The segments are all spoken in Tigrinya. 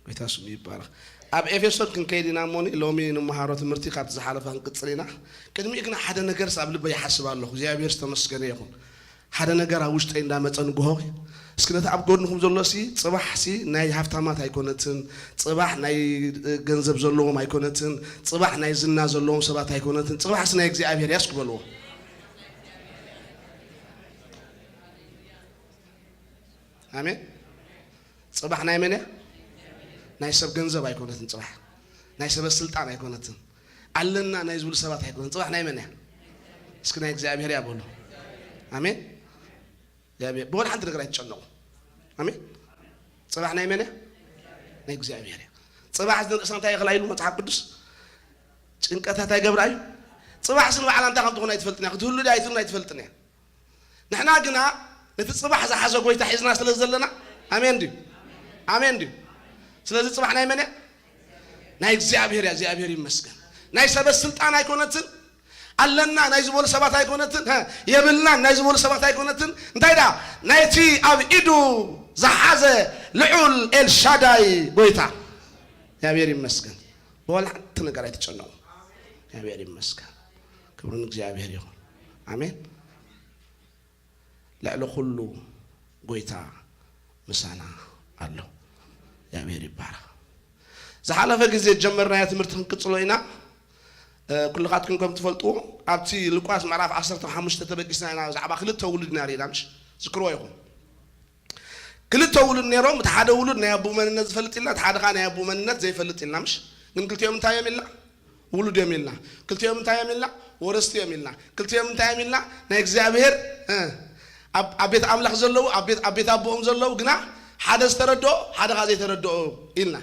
ጎይታ ስሙ ይባረኽ። ኣብ ኤፌሶን ክንከይድ ኢና እሞኒ፣ ሎሚ ንመሃሮ ትምህርቲ ካብቲ ዝሓለፈ ክንቅጽል ኢና። ቅድሚኡ ግን ሓደ ነገርስ ኣብ ልበይ ይሓስብ ኣለኹ። እግዚኣብሔር ዝተመስገነ ይኹን። ሓደ ነገር ኣብ ውሽጠይ እንዳመጸ ንግሆ፣ እስኪ ነቲ ኣብ ጎድንኹም ዘሎ ሲ፣ ጽባሕ ሲ ናይ ሃብታማት ኣይኮነትን፣ ጽባሕ ናይ ገንዘብ ዘለዎም ኣይኮነትን፣ ጽባሕ ናይ ዝና ዘለዎም ሰባት ኣይኮነትን፣ ጽባሕ ሲ ናይ እግዚኣብሔር እያ እስኪ በልዎ። ኣሜን። ጽባሕ ናይ መን እያ? ናይ ሰብ ገንዘብ ኣይኮነትን ጽባሕ። ናይ ሰበ ስልጣን ኣይኮነትን። ኣለና ናይ ዝብሉ ሰባት ኣይኮነትን። ጽባሕ ናይ መን እያ? እስኪ ናይ እግዚኣብሔር እያ በሉ። ኣሜን። እግዚኣብሔር፣ ብወላ ሓንቲ ነገር ኣይትጨነቑ። ኣሜን። ጽባሕ ናይ መን እያ? ናይ እግዚኣብሔር እያ። ጽባሕ እዚ ንርእስና እንታይ ይኽላ ኢሉ መጽሓፍ ቅዱስ? ጭንቀታት ኣይገብራ እዩ። ጽባሕ ስን ባዕላ እንታይ ከም ትኾን ኣይትፈልጥን እያ። ክትህሉ ድያ ኣይትህሉን ኣይትፈልጥን እያ። ንሕና ግና ነቲ ጽባሕ ዝሓዘ ጎይታ ሒዝና ስለ ዘለና፣ ኣሜን ድዩ? ኣሜን ድዩ? ስለዚ ጽባሕ ናይ መን እያ? ናይ እግዚኣብሔር እያ። እግዚኣብሔር ይመስገን። ናይ ሰበ ስልጣን ኣይኮነትን፣ ኣለና ናይ ዝበሉ ሰባት ኣይኮነትን፣ ሀ፣ የብልናን ናይ ዝበሉ ሰባት ኣይኮነትን። እንታይ ደኣ? ናይቲ ኣብ ኢዱ ዝሓዘ ልዑል ኤልሻዳይ ጎይታ። እግዚኣብሔር ይመስገን። ብወላ ሓንቲ ነገር ኣይትጨነቑ። እግዚኣብሔር ይመስገን። ክብሪ ንእግዚኣብሔር ይኹን። ኣሜን። ልዕሊ ኩሉ ጎይታ ምሳና ኣሎ። እግዚኣብሔር ይባረኽ። ዝሓለፈ ግዜ ዝጀመርናዮ ትምህርቲ ክንቅጽሎ ኢና። እ፣ ኩልኻትኩም ከም ትፈልጥዎ፣ ኣብቲ ሉቃስ ምዕራፍ ዓሰርተ ሓሙሽተ ተበጊስና ኢና፣ ብዛዕባ ክልተ ውሉድ ኢና ርኢና፣ ምሽ? ዝክርዎ ኢኹም። ክልተ ውሉድ ነይሮም፣ እቲ ሓደ ውሉድ ናይ ኣቦኡ መንነት ዝፈልጥ ኢልና፣ እቲ ሓደ ኸኣ ናይ ኣቦኡ መንነት ዘይፈልጥ ኢልና፣ ምሽ? ግን ክልቲኦም እንታይ እዮም ኢልና? ውሉድ እዮም ኢልና። ክልቲኦም እንታይ እዮም ኢልና? ወረስቲ እዮም ኢልና። ክልቲኦም እንታይ እዮም ኢልና? ናይ እግዚኣብሔር፣ እ፣ ኣብ፣ ኣብ ቤት ኣምላኽ ዘለዉ፣ ኣብ ቤት፣ ኣብ ቤት ኣቦኦም ዘለዉ፣ ግና ሓደ ዝተረድኦ፣ ሓደ ኸኣ ዘይተረድኦ ኢልና።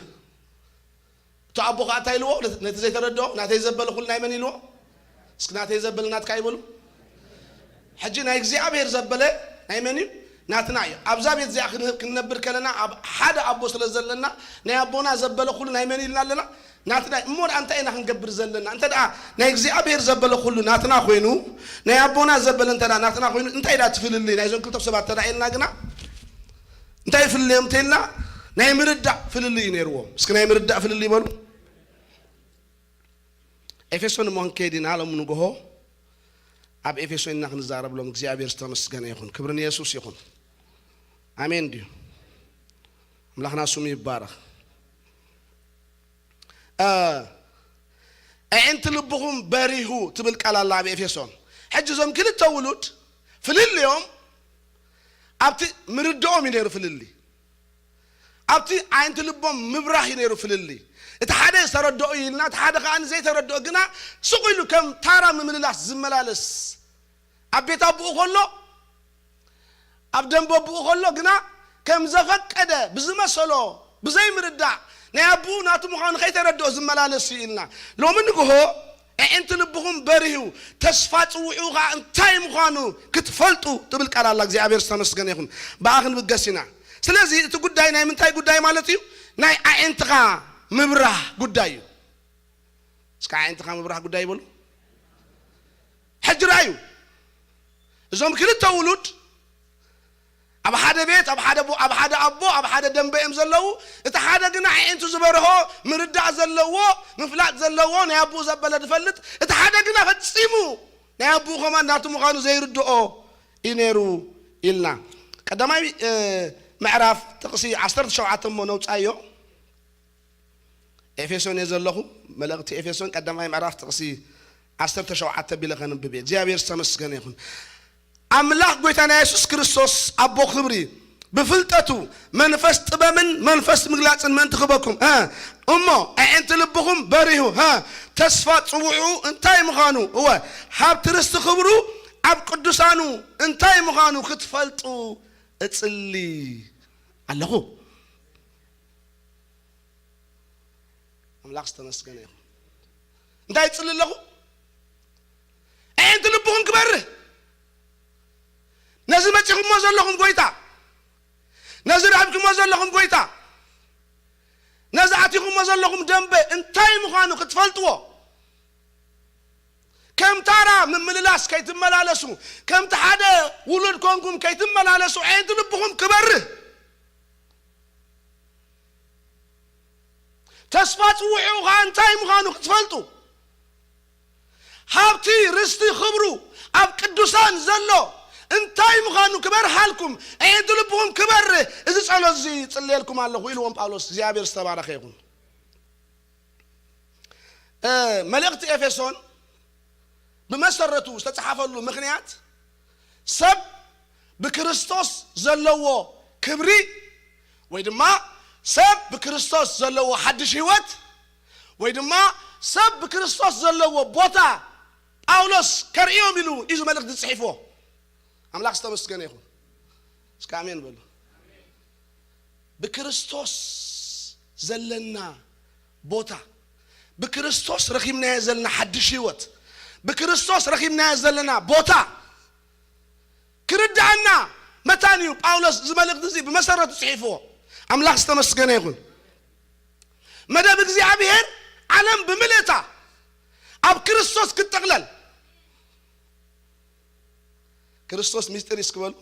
እቲ ኣቦ ኸኣ እንታይ ኢልዎ? ነቲ ዘይተረድኦ፣ ናተይ ዘበለ ኩሉ ናይ መን ኢልዎ? እስኪ ናተይ ዘበለ ናትካ ይበሉ። ሕጂ ናይ እግዚኣብሔር ዘበለ ናይ መን እዩ? ናትና እዩ። ኣብዛ ቤት እዚኣ ክንህብ-፣ ክንነብር ከለና ኣብ ሓደ ኣቦ ስለ ዘለና ናይ ኣቦና ዘበለ ኩሉ ናይ መን ኢልና ኣለና? ናትና እዩ። እሞ ደኣ እንታይ ኢና ክንገብር ዘለና? እንተ ደኣ ናይ እግዚኣብሔር ዘበለ ኩሉ ናትና ኮይኑ፣ ናይ ኣቦና ዘበለ እንተ ደኣ ናትና ኮይኑ፣ እንታይ ደኣ እቲ ፍልልይ ናይዞም ክልተ ሰባት እንተ ደኣ ኢልና ግና፣ እንታይ ፍልልዮም እንተ ኢልና፣ ናይ ምርዳእ ፍልልይ እዩ ነይርዎም። እስኪ ናይ ምርዳእ ፍልልይ በሉ። ኤፌሶን እሞ ክንከይድ ኢና ሎም ንግሆ። ኣብ ኤፌሶን ኢና ክንዛረብ ሎም። እግዚኣብሔር ዝተመስገነ ይኹን። ክብሪ ንየሱስ ይኹን። ኣሜን ድዩ? ኣምላኽና ስሙ ይባረኽ። እ፣ ኣዒንቲ ልብኹም በሪሁ ትብል ቃል ኣላ ኣብ ኤፌሶን። ሕጂ እዞም ክልተ ውሉድ ፍልልዮም ኣብቲ ምርድኦም እዩ ነይሩ ፍልልይ። ኣብቲ ኣዒንቲ ልቦም ምብራህ እዩ ነይሩ ፍልልይ። እቲ ሓደ ዝተረድኦ እዩ ኢልና፣ እቲ ሓደ ከኣ ዘይተረድኦ ግና ስቕ ኢሉ ከም ታራ ምምልላስ ዝመላለስ፣ ኣብ ቤት ኣቦኡ ከሎ፣ ኣብ ደንበ ኣቦኡ ከሎ ግና ከም ዘፈቀደ ብዝመሰሎ ብዘይምርዳእ ናይ ኣቦኡ ናቱ ምዃኑ ከይተረድኦ ዝመላለስ እዩ ኢልና። ሎሚ ንግሆ ኣዒንቲ ልብኹም በሪሁ፣ ተስፋ ጽውዕኡ ኸዓ እንታይ ምዃኑ ክትፈልጡ ትብል ቃል ኣላ። እግዚኣብሔር ዝተመስገነ ይኹን። ብኣ ክንብገስ ኢና። ስለዚ እቲ ጉዳይ ናይ ምንታይ ጉዳይ ማለት እዩ? ናይ ኣዒንትኻ ምብራህ ጉዳይ እዩ። እስከ ኣዒንትኻ ምብራህ ጉዳይ ይበሉ። ሕጂ ረኣዩ። እዞም ክልተ ውሉድ ኣብ ሓደ ቤት፣ ኣብ ሓደ ቦ-፣ ኣብ ሓደ ኣቦ፣ ኣብ ሓደ ደንበ እዮም ዘለዉ። እቲ ሓደ ግና ኣዒንቱ ዝበርሆ፣ ምርዳእ ዘለዎ፣ ምፍላጥ ዘለዎ፣ ናይ ኣቦኡ ዘበለ ዝፈልጥ፣ እቲ ሓደ ግና ፈጺሙ ናይ ኣቦኡ ከማን ናቱ ምዃኑ ዘይርድኦ እዩ ነይሩ ኢልና። ቀዳማይ፣ እ፣ ምዕራፍ ጥቕሲ ዓሰርተ ሸውዓተ እሞ ነውጻዮ። ኤፌሶን እየ ዘለኹ። መልእኽቲ ኤፌሶን ቀዳማይ ምዕራፍ ጥቕሲ ዓሰርተ ሸውዓተ ቢለ ከንብብ እየ። እግዚኣብሔር ዝተመስገነ ይኹን። ኣምላኽ ጐይታና የሱስ ክርስቶስ ኣቦ ክብሪ ብፍልጠቱ መንፈስ ጥበብን መንፈስ ምግላጽን ምእንቲ ክህበኩም፣ እ፣ እሞ ኣዒንቲ ልብኹም በሪሁ፣ እ፣ ተስፋ ጽውዑ እንታይ ምዃኑ፣ እወ፣ ሃብቲ ርስቲ ክብሩ ኣብ ቅዱሳኑ እንታይ ምዃኑ ክትፈልጡ እጽሊ ኣለኹ። ኣምላኽ ዝተመስገነ ይኹን። እንታይ እጽሊ ኣለኹ? ኣዒንቲ ልብኹም ክበርህ። ነዚ መጺኹሞ ዘለኹም ጐይታ፣ ነዚ ረኺብኩሞ ዘለኹም ጐይታ፣ ነዚ ኣቲኹሞ ዘለኹም ደንበ እንታይ ምዃኑ ክትፈልጥዎ፣ ከም ታራ ምምልላስ ከይትመላለሱ፣ ከምቲ ሓደ ውሉድ ኮንኩም ከይትመላለሱ፣ ኣዒንቲ ልብኹም ክበርህ። ተስፋ ጽውዑ ኸኣ እንታይ ምዃኑ ክትፈልጡ፣ ሃብቲ ርስቲ ኽብሩ ኣብ ቅዱሳን ዘሎ እንታይ ምዃኑ ክበርሃልኩም፣ ኣዒንቲ ልብኹም ክበርህ፣ እዚ ጸሎት እዚ ይጽልየልኩም ኣለኹ ኢልዎም ጳውሎስ። እግዚኣብሔር ዝተባረኸ ይኹን። እ፣ መልእኽቲ ኤፌሶን ብመሰረቱ ዝተጻሓፈሉ ምኽንያት፣ ሰብ ብክርስቶስ ዘለዎ ክብሪ፣ ወይ ድማ ሰብ ብክርስቶስ ዘለዎ ሓድሽ ህይወት፣ ወይ ድማ ሰብ ብክርስቶስ ዘለዎ ቦታ ጳውሎስ ከርእዮም ኢሉ እዩ እዚ መልእኽቲ ዝጽሒፍዎ። ኣምላኽ ዝተመስገነ ይኹን። እስከ ኣሜን በሉ። ብክርስቶስ ዘለና ቦታ፣ ብክርስቶስ ረኺብናዮ ዘለና ሓድሽ ህይወት፣ ብክርስቶስ ረኺብናዮ ዘለና ቦታ ክርድኣና መታን እዩ ጳውሎስ እዚ መልእኽቲ እዚ ብመሰረቱ ጽሒፍዎ። ኣምላኽ ዝተመስገነ ይኹን። መደብ እግዚኣብሔር ዓለም ብምልእታ ኣብ ክርስቶስ ክትጥቕለል። ክርስቶስ ምስጢር እዩ እስኪ በሉ።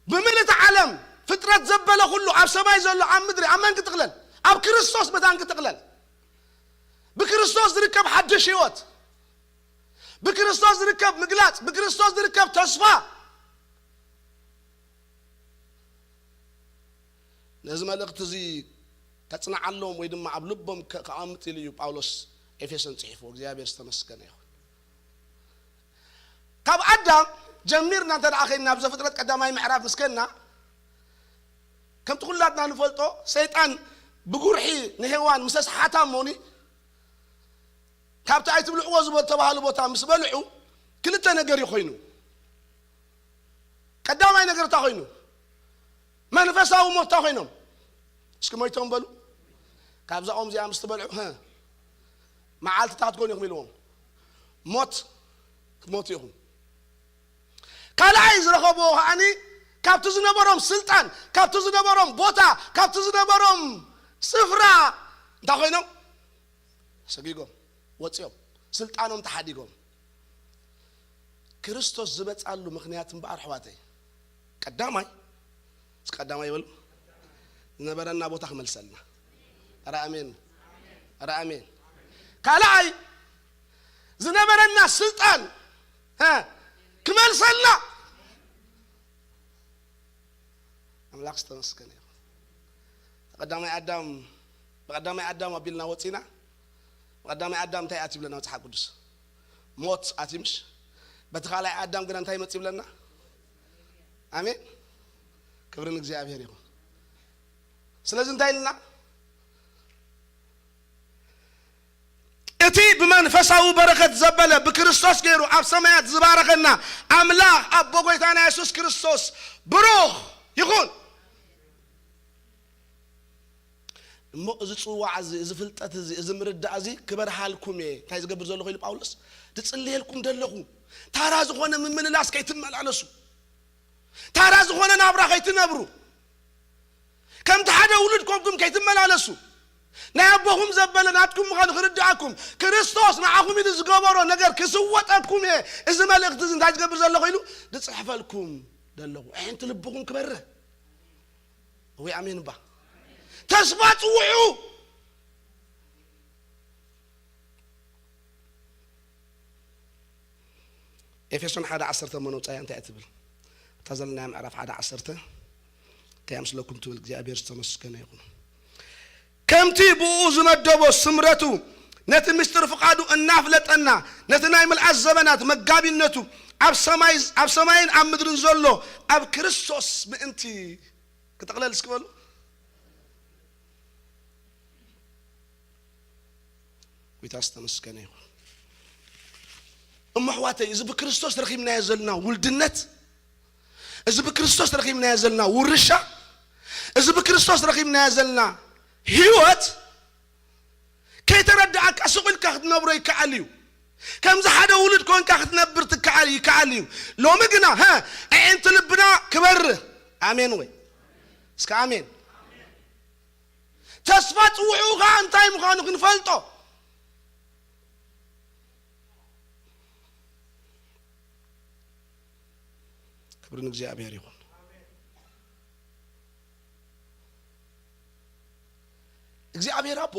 ብምልእቲ ዓለም ፍጥረት ዘበለ ኩሉ ኣብ ሰማይ ዘሎ ኣብ ምድሪ ኣብ መን ክጥቕለል? ኣብ ክርስቶስ መታን ክጥቕለል። ብክርስቶስ ዝርከብ ሓድሽ ህይወት፣ ብክርስቶስ ዝርከብ ምግላጽ፣ ብክርስቶስ ዝርከብ ተስፋ። ነዚ መልእኽቲ እዚ ከጽንዓሎም ወይ ድማ ኣብ ልቦም ከ-፣ ከቐምጥ ኢሉ እዩ ጳውሎስ ኤፌሶን ጽሒፍዎ። እግዚኣብሔር ዝተመስገነ ይኹን። ካብ ኣዳም ጀሚርና እንተ ደኣ ኸይድና፣ ኣብ ዘፍጥረት ቀዳማይ ምዕራፍ ምስ ከድና፣ ከምቲ ኩላትና ንፈልጦ፣ ሰይጣን ብጉርሒ ንሄዋን ምስ ኣስሓታ እሞኒ፣ ካብቲ ኣይትብልዕዎ ዝበ-፣ ዝተባህሉ ቦታ ምስ በልዑ፣ ክልተ ነገር እዩ ኮይኑ። ቀዳማይ ነገር እንታይ ኮይኑ? መንፈሳዊ ሞት እንታይ ኮይኖም? እስኪ ሞይቶም በሉ። ካብዛ ኦም እዚኣ ምስ ትበልዑ፣ ሀ፣ መዓልትታት ክትኮኑ ኢኹም ኢልዎም። ሞት ክትሞቱ ኢኹም። ካልኣይ ዝረኸብዎ ከዓኒ፣ ካብቲ ዝነበሮም ስልጣን፣ ካብቲ ዝነበሮም ቦታ፣ ካብቲ ዝነበሮም ስፍራ እንታይ ኮይኖም? ሰጊጎም፣ ወጺኦም፣ ስልጣኖም ተሓዲጎም። ክርስቶስ ዝበጻሉ ምኽንያት እምበኣር፣ ኣሕዋተይ፣ ቀዳማይ፣ እስኪ ቀዳማይ በሉ፣ ዝነበረና ቦታ ክመልሰልና። ኧረ ኣሜን፣ ኧረ ኣሜን። ካልኣይ፣ ዝነበረና ስልጣን፣ ሀ፣ ክመልሰልና። ኣምላኽ ዝተመስገነ ይኹን። ቀዳማይ ኣዳም፣ ብቐዳማይ ኣዳም ኣቢልና ወጺና። ብቐዳማይ ኣዳም እንታይ ኣትዩ ብለና መጽሓፍ ቅዱስ? ሞት ኣትዩ ምሽ? በቲ ካልኣይ ኣዳም ግና እንታይ መጽእ ብለና? ኣሜን። ክብሪ ንእግዚኣብሔር ይኹን። ስለዚ እንታይ ኢልና? እቲ ብመንፈሳዊ በረኸት ዘበለ ብክርስቶስ ገይሩ ኣብ ሰማያት ዝባረኸና ኣምላኽ ኣቦ ጎይታና የሱስ ክርስቶስ ብሩኽ ይኹን። እሞ እዚ ጽዋዕ እዚ፣ እዚ ፍልጠት እዚ፣ እዚ ምርዳእ እዚ ክበርሃልኩም እየ። እንታይ ዝገብር ዘለኹ ኢሉ ጳውሎስ? ዝጽልየልኩም ዘለኹ። ታራ ዝኾነ ምምልላስ ከይትመላለሱ። ታራ ዝኾነ ናብራ ከይትነብሩ። ከምቲ ሓደ ውሉድ ኮንኩም ከይትመላለሱ። ናይ ኣቦኹም ዘበለ ናትኩም ምዃኑ ክርድኣኩም። ክርስቶስ ንዓኹም ኢሉ ዝገበሮ ነገር ክስወጠኩም እየ። እዚ መልእኽቲ እዚ እንታይ ዝገብር ዘለኹ ኢሉ ዝጽሕፈልኩም ዘለኹ። ኣዒንቲ ልብኹም ክበርህ። ወይ ኣሜን እባ። ተስፋ ጽውዑ። ኤፌሶን ሓደ ዓሰርተ እሞ ነውጻያ እንታይ እያ ትብል? እታ ዘለናያ ምዕራፍ ሓደ ዓሰርተ እንታይ እያ ምስለኩም ትብል? እግዚኣብሔር ዝተመስገነ ይኹን። ከምቲ ብኡ ዝመደቦ ስምረቱ ነቲ ምስጢር ፍቓዱ እናፍለጠና ነቲ ናይ ምልኣት ዘበናት መጋቢነቱ ኣብ ሰማይ፣ ኣብ ሰማይን ኣብ ምድርን ዘሎ ኣብ ክርስቶስ ምእንቲ ክጥቕለል እስኪ በሉ። ጎይታ ዝተመስገነ ይኹን። እሞ ኣሕዋተይ፣ እዚ ብክርስቶስ ረኺብናዮ ዘለና ውልድነት፣ እዚ ብክርስቶስ ረኺብናዮ ዘለና ውርሻ፣ እዚ ብክርስቶስ ረኺብናዮ ዘለና ህይወት ከይተረዳእካ ስቕ ኢልካ ክትነብሮ ይከኣል እዩ። ከምዚ ሓደ ውሉድ ኮንካ ክትነብር ትከኣል፣ ይከኣል እዩ። ሎሚ ግና፣ ሀ፣ ኣዒንቲ ልብና ክበርህ። ኣሜን ወይ? እስከ ኣሜን። ተስፋ ጽውዑ ኸኣ እንታይ ምዃኑ ክንፈልጦ። ክብሪ ንእግዚኣብሔር ይኹን። እግዚኣብሔር ኣቦ፣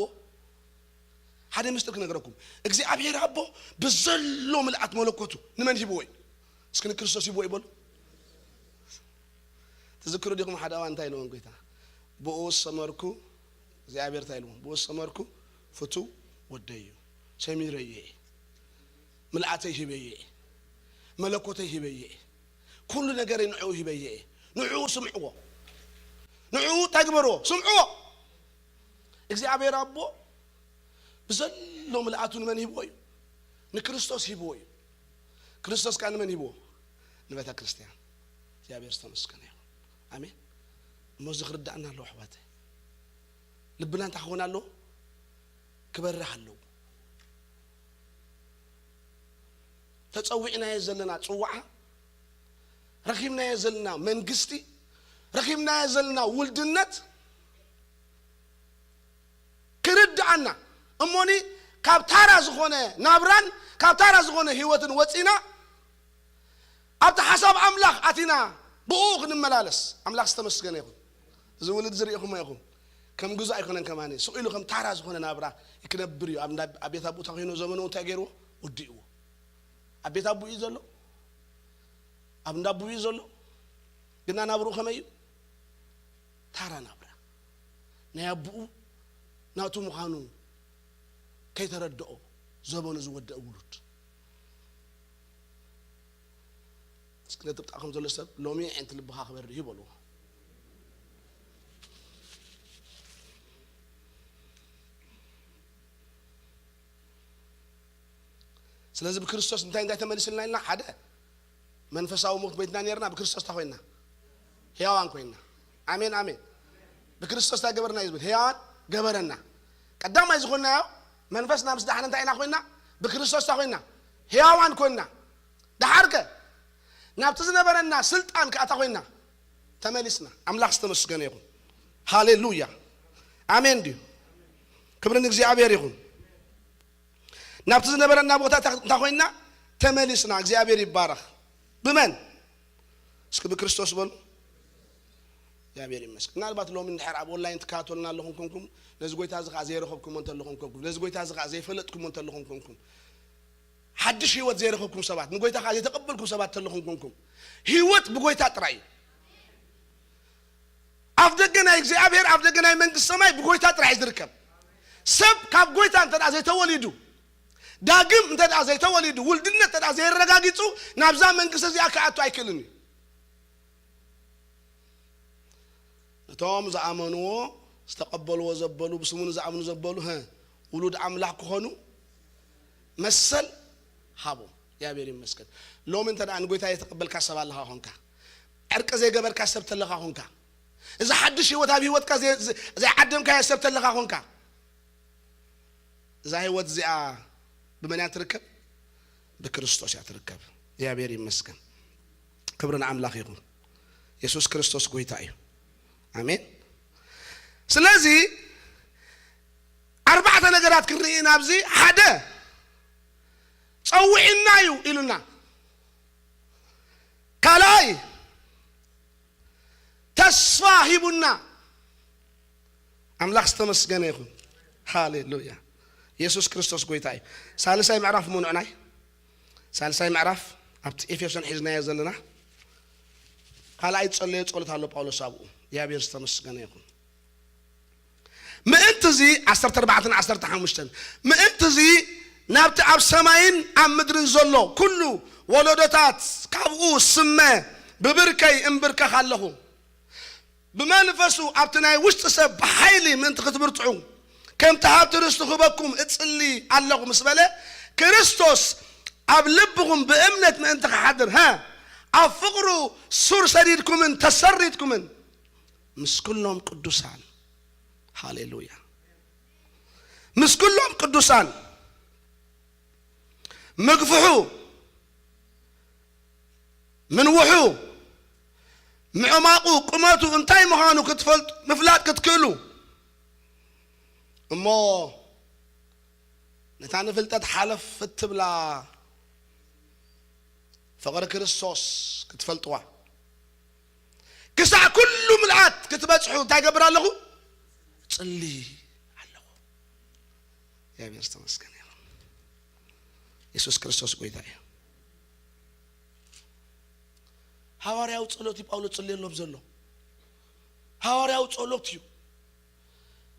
ሓደ ምስጢር ክነግረኩም። እግዚኣብሔር ኣቦ ብዘሎ ምልኣት መለኮቱ ንመን ሂብዎ እዩ? እስኪ ንክርስቶስ ሂብዎ ይበሉ። ትዝክሩ ዲኹም? ሓደ እዋን እንታይ ኢልዎም ጎይታ? ብኡ ዝሰመርኩ፣ እግዚኣብሔር እንታይ ኢልዎም? ብኡ ዝሰመርኩ ፍቱው ወደይ እዩ፣ ሰሚረዮ እየ፣ ምልኣተይ ሂበዮ እየ፣ መለኮተይ ሂበዮ እየ፣ ኩሉ ነገረይ ንዕኡ ሂበዮ እየ። ንዕኡ ስምዕዎ፣ ንዕኡ እንታይ ግበርዎ? ስምዕዎ። እግዚኣብሔር ኣቦ ብዘሎ ምልኣቱ ንመን ሂብዎ እዩ? ንክርስቶስ ሂብዎ እዩ። ክርስቶስ ከኣ ንመን ሂብዎ? ንቤተ ክርስቲያን። እግዚኣብሔር ዝተመስገነ ይኹን። ኣሜን። እሞ እዚ ክርዳእና ኣለዎ ኣሕዋተይ። ልብና እንታይ ክኾን ኣለዎ? ክበርህ ኣለዎ። ተጸዊዕናዮ ዘለና ጽዋዓ፣ ረኺብናዮ ዘለና መንግስቲ፣ ረኺብናዮ ዘለና ውልድነት ክርድኣና፣ እሞኒ ካብ ታራ ዝኾነ ናብራን ካብ ታራ ዝኾነ ህይወትን ወጺና ኣብቲ ሓሳብ ኣምላኽ ኣቲና ብኡ ክንመላለስ ኣምላኽ ዝተመስገነ ይኹን። እዚ ውልድ ዝርእኹሞ ኢኹም። ከም ግዙእ ኣይኮነን ከማኒ። ስቕ ኢሉ ከም ታራ ዝኾነ ናብራ ክነብር እዩ። ኣብ እንዳ-፣ ኣብ ቤት ኣቦኡ እንታይ ኮይኑ ዘመኑ እንታይ ገይርዎ? ወዲእዎ። ኣብ ቤት ኣቦኡ እዩ ዘሎ። ኣብ እንዳ ኣቦኡ እዩ ዘሎ። ግና ናብርኡ ከመይ እዩ? ታራ ናብራ። ናይ ኣቦኡ ናቱ ምዃኑ ከይተረድኦ ዘበኑ ዝወደአ ውሉድ። እስኪ ነቲ ብጣዕኩም ዘሎ ሰብ ሎሚ ኣዒንቲ ልብኻ ክበርህ እዩ በልዎ። ስለዚ ብክርስቶስ እንታይ እንታይ ተመሊስልና ኢልና? ሓደ መንፈሳዊ ሞት ሞይትና ነርና፣ ብክርስቶስ እንታይ ኮይና? ሕያዋን ኮይና። ኣሜን ኣሜን። ብክርስቶስ እንታይ ገበርና እዩ ዝብል? ሕያዋን ገበረና። ቀዳማይ ዝኾንናዮ መንፈስና ምስ ደሓነ እንታይ ኢና ኮይና? ብክርስቶስ እንታይ ኮይና? ሕያዋን ኮይና። ደሓርከ ናብቲ ዝነበረና ስልጣን ከኣ እንታይ ኮይና? ተመሊስና። ኣምላኽ ዝተመስገነ ይኹን። ሃሌሉያ። ኣሜን ድዩ? ክብሪ ንእግዚኣብሔር ይኹን። ናብቲ ዝነበረና ቦታ እንታይ ኮይና? ተመሊስና። እግዚኣብሔር ይባረኽ። ብመን? እስኪ ብክርስቶስ በሉ። እግዚኣብሔር ይመስገን። ምናልባት ሎሚ እንድሕር ኣብ ኦንላይን ትከታተሉና ኣለኹም ኮንኩም፣ ነዚ ጎይታ እዚ ኸዓ ዘይረኸብኩሞ እንተለኹም ኮንኩም፣ ነዚ ጎይታ እዚ ኸዓ ዘይፈለጥኩሞ እንተለኹም ኮንኩም፣ ሓድሽ ህይወት ዘይረኸብኩም ሰባት፣ ንጎይታ ኸዓ ዘይተቐበልኩም ሰባት እንተለኹም ኮንኩም፣ ህይወት ብጎይታ ጥራይ እዩ። ኣፍ ደገ ናይ እግዚኣብሔር፣ ኣፍ ደገ ናይ መንግስቲ ሰማይ ብጎይታ ጥራይ እዩ ዝርከብ። ሰብ ካብ ጎይታ እንተ ደኣ ዘይተወሊዱ፣ ዳግም እንተ ደኣ ዘይተወሊዱ፣ ውልድነት እንተ ደኣ ዘየረጋጊጹ፣ ናብዛ መንግስቲ እዚኣ ክኣቱ ኣይክእልን እዩ። ነቶም ዝኣመንዎ፣ ዝተቐበልዎ ዘበሉ፣ ብስሙ ንዝኣምኑ ዘበሉ፣ ሀ፣ ውሉድ ኣምላኽ ክኾኑ መሰል ሃቦም። እግዚኣብሔር ይመስገን። ሎሚ እንተ ደኣ ንጎይታ ዘይተቐበልካ ሰብ ኣለኻ ኾንካ፣ ዕርቂ ዘይገበርካ ሰብ ተለኻ ኾንካ፣ እዚ ሓድሽ ህይወት ኣብ ህይወትካ ዘይ-፣ ዘይ-፣ ዘይዓደምካዮ ሰብ ተለኻ ኾንካ፣ እዛ ህይወት እዚኣ ብመን እያ ትርከብ? ብክርስቶስ እያ ትርከብ። እግዚኣብሔር ይመስገን። ክብሪ ንኣምላኽ ይኹን። የሱስ ክርስቶስ ጎይታ እዩ። ኣሜን። ስለዚ ኣርባዕተ ነገራት ክንርኢ ኢና ኣብዚ። ሓደ፣ ጸዊዕና እዩ ኢሉና። ካልኣይ፣ ተስፋ ሂቡና። ኣምላኽ ዝተመስገነ ይኹን። ሃሌሉያ። የሱስ ክርስቶስ ጎይታ እዩ። ሳልሳይ ምዕራፍ እሞ ንዕናይ። ሳልሳይ ምዕራፍ ኣብቲ ኤፌሶን ሒዝናዮ ዘለና ካልኣይ ዝጸለዮ ጸሎት ኣሎ ጳውሎስ ኣብኡ። እግዚኣብሔር ዝተመስገነ ይኹን። ምእንቲ እዚ፣ ዓሰርተ ኣርባዕተን ዓሰርተ ሓሙሽተን፣ ምእንቲ እዚ ናብቲ ኣብ ሰማይን ኣብ ምድርን ዘሎ ኩሉ ወለዶታት ካብኡ ስመ ብብርከይ እምብርከኽ ኣለኹ። ብመንፈሱ ኣብቲ ናይ ውሽጢ ሰብ ብሓይሊ ምእንቲ ክትብርትዑ፣ ከምቲ ሃብቲ ርስቱ ክህበኩም እጽሊ ኣለኹ ምስ በለ፣ ክርስቶስ ኣብ ልብኹም ብእምነት ምእንቲ ክሓድር፣ ሀ፣ ኣብ ፍቕሩ ሱር ሰዲድኩምን ተሰሪትኩምን ምስ ኩሎም ቅዱሳን፣ ሃሌሉያ፣ ምስ ኩሎም ቅዱሳን ምግፍሑ፣ ምንውሑ፣ ምዕማቑ፣ ቁመቱ እንታይ ምዃኑ ክትፈልጡ፣ ምፍላጥ ክትክእሉ፣ እሞ ነታ ንፍልጠት ሓለፍ እትብላ ፍቕሪ ክርስቶስ ክትፈልጥዋ። ክሳዕ ኩሉ ምልኣት ክትበጽሑ እንታይ ገብር ኣለኹ? ጽሊ ኣለኹ። እግዚኣብሔር ዝተመስገነ ይኹን። የሱስ ክርስቶስ ጎይታ እዩ። ሃዋርያዊ ጸሎት እዩ ጳውሎስ ጽልየሎም ዘሎ። ሃዋርያዊ ጸሎት እዩ።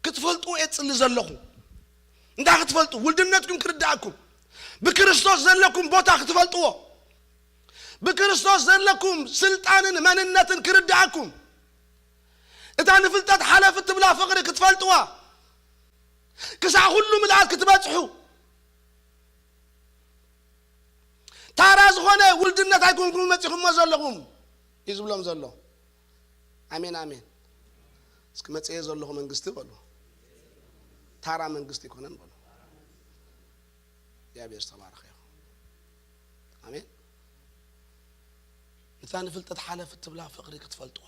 ክትፈልጡ እየ ጽሊ ዘለኹ። እንታይ ክትፈልጡ? ውልድነትኩም ክርድኣኩም፣ ብክርስቶስ ዘለኩም ቦታ ክትፈልጥዎ፣ ብክርስቶስ ዘለኩም ስልጣንን መንነትን ክርድኣኩም፣ እታ ንፍልጠት ሓለፍ እትብላ ፍቕሪ ክትፈልጥዋ፣ ክሳዕ ኩሉ ምልኣት ክትበጽሑ። ታራ ዝኾነ ውልድነት ኣይኮንኩም መጺኹሞ ዘለኹም እዩ ዝብሎም ዘሎ። ኣሜን፣ ኣሜን። እስኪ መጽየ ዘለኹ መንግስቲ በሉ። ታራ መንግስቲ ኣይኮነን በሉ። እግዚኣብሔር ዝተባረኸ ይኹን። ኣሜን። ነታ ንፍልጠት ሓለፍ እትብላ ፍቕሪ ክትፈልጥዋ፣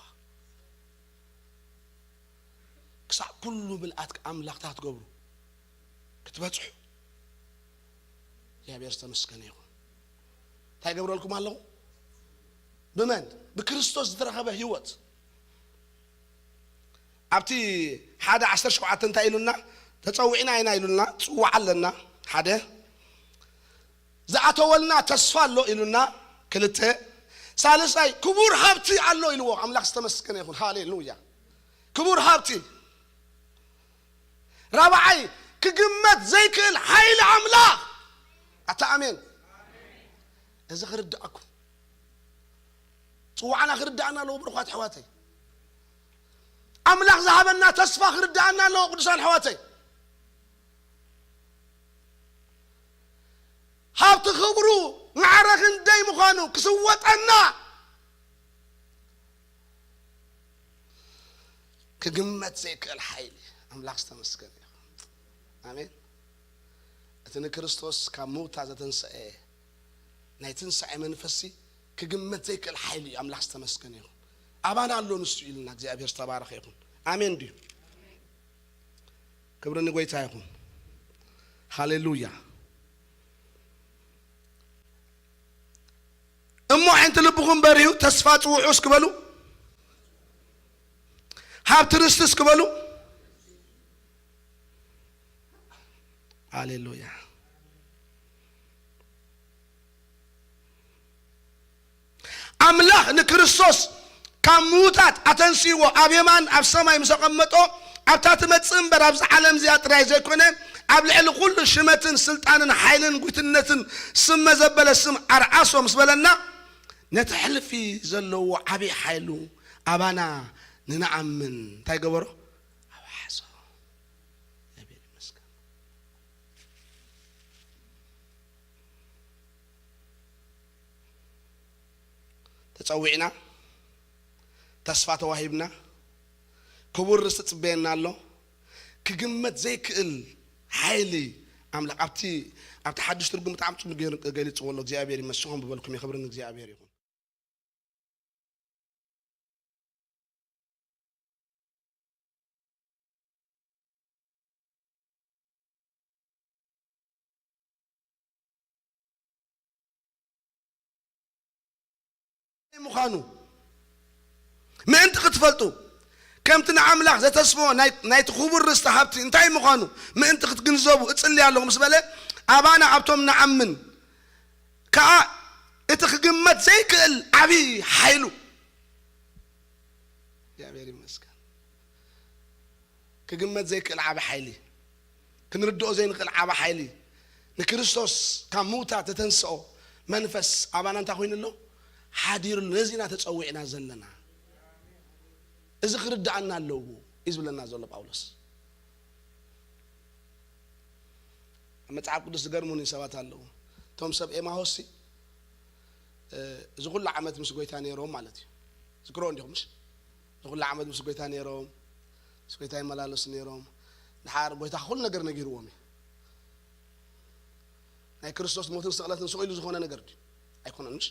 ክሳዕ ኩሉ ምልኣት ኣምላኽ እንታይ ክትገብሩ? ክትበጽሑ። እግዚኣብሔር ዝተመስገነ ይኹን። እንታይ ገብረልኩም ኣለኹ? ብመን? ብክርስቶስ ዝተረኸበ ህይወት። ኣብቲ ሓደ ዓሰርተ ሸውዓተ እንታይ ኢሉና? ተጸዊዕና ኢና ኢሉና፣ ጽዋዕ ኣለና። ሓደ፣ ዝኣተወልና ተስፋ ኣሎ ኢሉና። ክልተ፣ ሳልሳይ ክቡር ሃብቲ ኣሎ ኢልዎ። ኣምላኽ ዝተመስገነ ይኹን። ሃሌሉያ። ክቡር ሃብቲ። ራብዓይ፣ ክግመት ዘይክእል ሓይሊ ኣምላኽ። ኣታ ኣሜን። እዚ ክርድኣኩም፣ ጽዋዕና ክርድኣና ኣለዎ ብሩኻት ኣሕዋተይ። ኣምላኽ ዝሃበና ተስፋ ክርድኣና ኣለዎ ቅዱሳን ኣሕዋተይ። ሃብቲ ክብሩ ማዕረ ክንደይ ምዃኑ ክስወጠና ክግመት ዘይክእል ሓይሊ ኣምላኽ ዝተመስገነ ይኹን። ኣሜን። እቲ ንክርስቶስ ካብ ምውታ ዘተንሰአ ናይ ትንሳኤ መንፈስሲ ክግመት ዘይክእል ሓይሊ እዩ። ኣምላኽ ዝተመስገነ ይኹን። ኣባና ኣሎ ንሱ ኢልና እግዚኣብሔር ዝተባረኸ ይኹን። ኣሜን ድዩ? ክብሪ ንጎይታ ይኹን። ሃሌሉያ። እሞ ኣዒንቲ ልብኹም በሪሁ፣ ተስፋ ጽውዑ እስኪ በሉ። ሃብቲ ርስቲ እስኪ በሉ። ሃሌሉያ። ኣምላኽ ንክርስቶስ ካብ ምዉታት ኣተንሲዎ ኣብ የማን ኣብ ሰማይ ምስ ኣቐመጦ፣ ኣብታ ትመጽእ እምበር ኣብዚ ዓለም እዚኣ ጥራይ ዘይኮነ፣ ኣብ ልዕሊ ኩሉ ሽመትን ስልጣንን ሓይልን ጉይትነትን ስመ ዘበለ ስም ኣርዓሶ ምስ በለና፣ ነቲ ሕልፊ ዘለዎ ዓብዪ ሓይሉ ኣባና ንንኣምን እንታይ ገበሮ? ኣውሓሶ። እግዚኣብሔር ይመስገን። ተጸዊዕና፣ ተስፋ ተዋሂብና፣ ክቡር ርስቲ ጽበየና ኣሎ። ክግመት ዘይክእል ሓይሊ ኣምላኽ ኣብቲ፣ ኣብቲ ሓድሽ ትርጉም ብጣዕሚ ጽቡቕ ገይሩ ገሊጽዎ ኣሎ። እግዚኣብሔር ይመስገን። ብበልኩም የኽብርን እግዚኣብሔር ይኹን። ምዃኑ ምእንቲ ክትፈልጡ፣ ከምቲ ንኣምላኽ ዘተስፍዎ ናይ፣ ናይቲ ክቡር ርስቲ ሃብቲ እንታይ ምዃኑ ምእንቲ ክትግንዘቡ እጽሊ ኣለኹ ምስ በለ፣ ኣባና ኣብቶም ንኣምን ከኣ እቲ ክግመት ዘይክእል ዓብዪ ሓይሉ፣ እግዚኣብሔር ይመስገን። ክግመት ዘይክእል ዓቢ ሓይሊ፣ ክንርድኦ ዘይንኽእል ዓቢ ሓይሊ፣ ንክርስቶስ ካብ ምውታት ዘተንስኦ መንፈስ ኣባና እንታይ ኮይኑ ኣሎ? ሓዲሩ ኣሎ። ነዚ ኢና ተጸዊዕና ዘለና። እዚ ክርድኣና ኣለዎ እዩ ዝብለና ዘሎ ጳውሎስ። ኣብ መጽሓፍ ቅዱስ ዝገርሙኒ ሰባት ኣለዉ። እቶም ሰብ ኤማሆስ ሲ፣ እ፣ እዚ ኩሉ ዓመት ምስ ጎይታ ነይሮም ማለት እዩ። ዝክሮ እንዲኹም ምሽ? እዚ ኩሉ ዓመት ምስ ጎይታ ነይሮም፣ ምስ ጎይታ ይመላለሱ ነይሮም። ድሓር ጎይታ ኩሉ ነገር ነጊርዎም እዩ። ናይ ክርስቶስ ሞትን ስቕለትን ስቕ ኢሉ ዝኾነ ነገር ድዩ? ኣይኮነን ምሽ?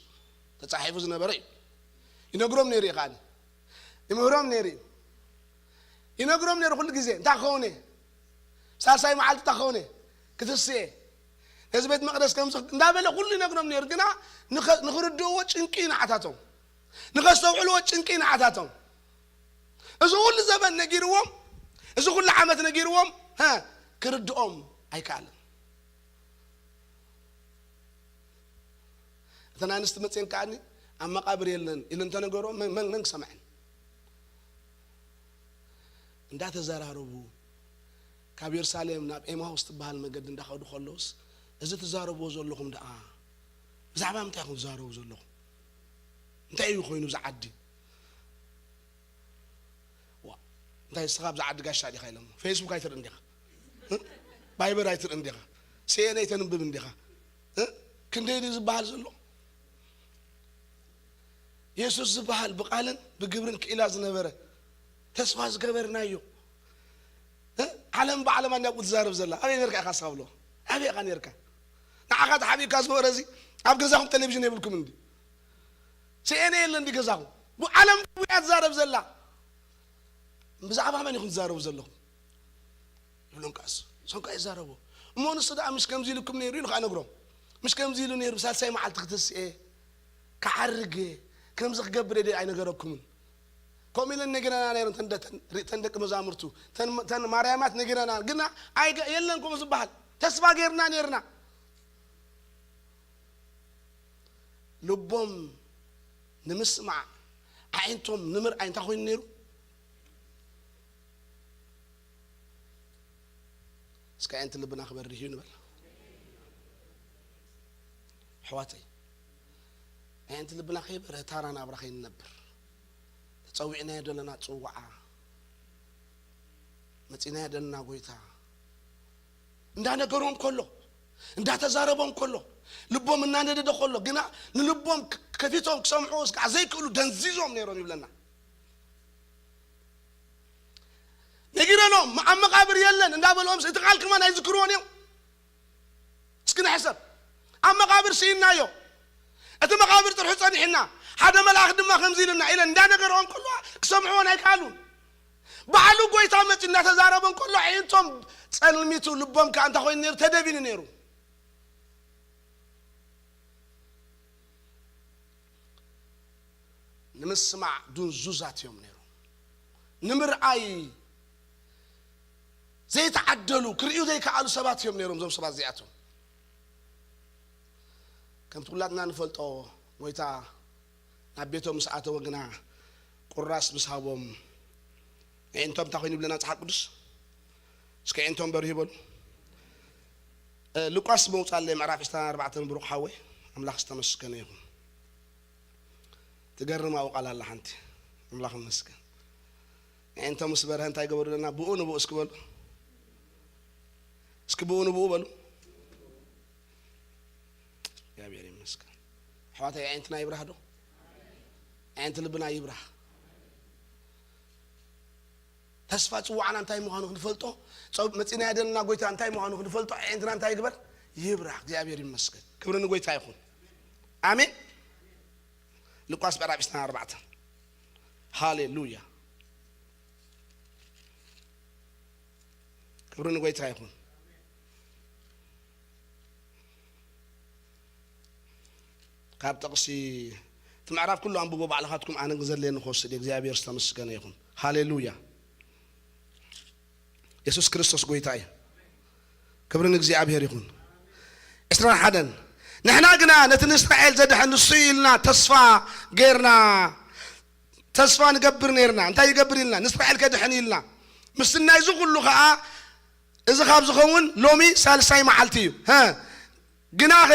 ተጻሒፉ ዝነበረ እዩ። ይነግሮም ነይሩ እዩ ከኣኒ። ይምህሮም ነይሩ እዩ። ይነግሮም ነይሩ ኩሉ ግዜ፣ "እንታይ ክኸውን እየ? ሳልሳይ መዓልቲ እንታይ ክኸውን እየ? ክትስእ እየ። ነዚ ቤት መቕደስ ከምዚ" እንዳበለ ኩሉ ይነግሮም ነይሩ። ግና ንኸ-፣ ንኽርድእዎ ጭንቂ እዩ ንዓታቶም። ንኸስተውዕልዎ ጭንቂ እዩ ንዓታቶም። እዚ ኩሉ ዘበን ነጊርዎም፣ እዚ ኩሉ ዓመት ነጊርዎም፣ ሀ፣ ክርድኦም ኣይከኣለን። እተን ኣንስቲ መፅየን ከኣኒ ኣብ መቓብር የለን ኢሉ እንተነገሮ መን፣ መን፣ መን ክሰምዐን? እንዳተዘራረቡ ካብ የሩሳሌም ናብ ኤማሁስ ትበሃል መገዲ እንዳኸዱ ከለውስ፣ እዚ ትዛረብዎ ዘለኹም ደኣ ብዛዕባ ምንታይ ኢኹም ትዛረቡ ዘለኹም? እንታይ እዩ ኮይኑ እዚ ዓዲ? ዋ፣ እንታይ ንስኻ ኣብዚ ዓዲ ጋሻ ዲኻ ኢሎሞ? ፌስቡክ ኣይትርእን ዲኻ? እ? ቫይበር ኣይትርእን ዲኻ? ሲኤንኤን ኣይተንብብን ዲኻ? እ? ክንደይ ድዩ ዝበሃል ዘሎ? የሱስ ዝበሃል ብቓልን ብግብርን ክኢላ ዝነበረ፣ ተስፋ ዝገበርናዮ፣ እ? ዓለም ብዓለማ እንዲያ ትዛረብ ዘላ። ኣበይ ነርካ ኢኻ እስኻ ብሎ? ኣበይ ኢኻ ነርካ? ንዓኻ ተሓቢእካ ዝነበረ እዚ ኣብ ገዛኹም ቴሌቪዥን የብልኩም እንዲ? ሲኤንኤን የለ እንዲ ገዛኹም? ብዓለም እያ ትዛረብ ዘላ። ብዛዕባ መን ኢኹም ትዛረቡ ዘለኹም? ይብሎም ከኣ እሱ። እሶም ከኣ ይዛረቡ። እሞ ንሱ ደኣ ምሽ ከምዚ ኢሉኩም ነይሩ ኢሉ ከኣ ነግሮም። ምሽ ከምዚ ኢሉ ነይሩ፣ ብሳልሳይ መዓልቲ ክትስኤ፣ ክዓርግ፣ ከምዚ ክገብር እየ ኣይነገረኩምን? ከምኡ ኢለን ነጊረና ነይረን፣ ተን ደ-፣ ተን ሪ-፣ ተን ደቂ መዛሙርቱ፣ ተን፣ ተን ማርያማት ነጊረና፣ ግና ኣይገ-፣ የለን ከምኡ ዝበሃል። ተስፋ ጌርና ነይርና። ልቦም ንምስማዕ፣ ኣዒንቶም ንምርኣይ እንታይ ኮይኑ ነይሩ? እስከ ኣዒንቲ ልብና ክበርህ እዩ ንበል። ኣሕዋተይ፣ ኣዒንቲ ልብና ከይበርህ ታራ ናብራ ከይንነብር፣ ተጸዊዕናዮ ዘለና ጽዋዓ፣ መጺናዮ ዘለና ጎይታ፣ እንዳነገሮም ከሎ፣ እንዳተዛረቦም ከሎ፣ ልቦም እናነደደ ከሎ፣ ግና ንልቦም ክ-፣ ከፊቶም ክሰምዑ እስካዕ ዘይክእሉ ደንዚዞም ነይሮም ይብለና። ነጊረኖም፣ ኣብ መቓብር የለን እንዳበልኦም፣ እቲ ቃል ከማን ኣይዝክርዎን እዮም። እስኪ ንሕሰብ። ኣብ መቓብር ስኢናዮ። እቲ መቓብር ጥርሑ ጸኒሕና። ሓደ መልኣኽ ድማ ከምዚ ኢልና ኢለን እንዳነገርኦም ከለዋ ክሰምዕዎን ኣይከኣሉን። ባዕሉ ጎይታ መጺኡ እናተዛረቦም ከሎ ኣዒንቶም ጸልሚቱ፣ ልቦም ከኣ እንታይ ኮይኑ ነይሩ? ተደቢኑ ነይሩ። ንምስማዕ ድንዙዛት እዮም ነይሮም። ንምርኣይ ዘይተዓደሉ፣ ክርእዩ ዘይከኣሉ ሰባት እዮም ነይሮም እዞም ሰባት እዚኣቶም። ከምቲ ኩላትና ንፈልጦ ጎይታ ናብ ቤቶም ምስ ኣተወ ግና ቁራስ ምስ ሃቦም፣ ኣዒንቶም እንታይ ኮይኑ ይብለና መጽሓፍ ቅዱስ? እስከ ኣዒንቶም በርሁ ይበሉ። እ፣ ሉቃስ መውጻለይ ምዕራፍ ዕስራን ኣርባዕተን ብሩኽ ሓወይ፣ ኣምላኽ ዝተመስገነ ይኹን። ትገርም ኣብኡ ቃል ኣላ ሓንቲ። ኣምላኽ ይመስገን። ኣዒንቶም ምስ በርሀ እንታይ ገበሩ ኣለና? ብኡ ንብኡ እስኪ በሉ። እስኪ ብኡ ንብኡ በሉ። እግዚኣብሔር ይመስገን። ኣሕዋተይ፣ ኣዒንትና ይብራህ ዶ? ኣዒንቲ ልብና ይብራህ። ተስፋ ጽዋዕና እንታይ ምዃኑ ክንፈልጦ፣ ጸው-፣ መጺናዮ ዘለና ጎይታ እንታይ ምዃኑ ክንፈልጦ፣ ኣዒንትና እንታይ ይግበር? ይብራህ። እግዚኣብሔር ይመስገን። ክብሪ ንጎይታ ይኹን። ኣሜን። ሉቃስ ምዕራፍ ዕስራን ኣርባዕተን። ሃሌሉያ። ክብሪ ንጎይታ ይኹን። ካብ ጥቕሲ እቲ ምዕራፍ ኩሉ ኣንብቦ ባዕልኻትኩም፣ ኣነ ግን ዘድልየኒ ክወስድ እየ። እግዚኣብሔር ዝተመስገነ ይኹን። ሃሌሉያ። የሱስ ክርስቶስ ጎይታ እዩ። ክብሪ ንእግዚኣብሔር ይኹን። ዕስራን ሓደን። ንሕና ግና ነቲ ንእስራኤል ዘድሕን ንሱ እዩ ኢልና ተስፋ ጌርና፣ ተስፋ ንገብር ኔርና። እንታይ ይገብር ኢልና? ንእስራኤል ከድሕን እዩ ኢልና። ምስናይ እዚ ኩሉ ኸኣ፣ እዚ ካብ ዝኸውን ሎሚ ሳልሳይ መዓልቲ እዩ። ሀ፣ ግናኸ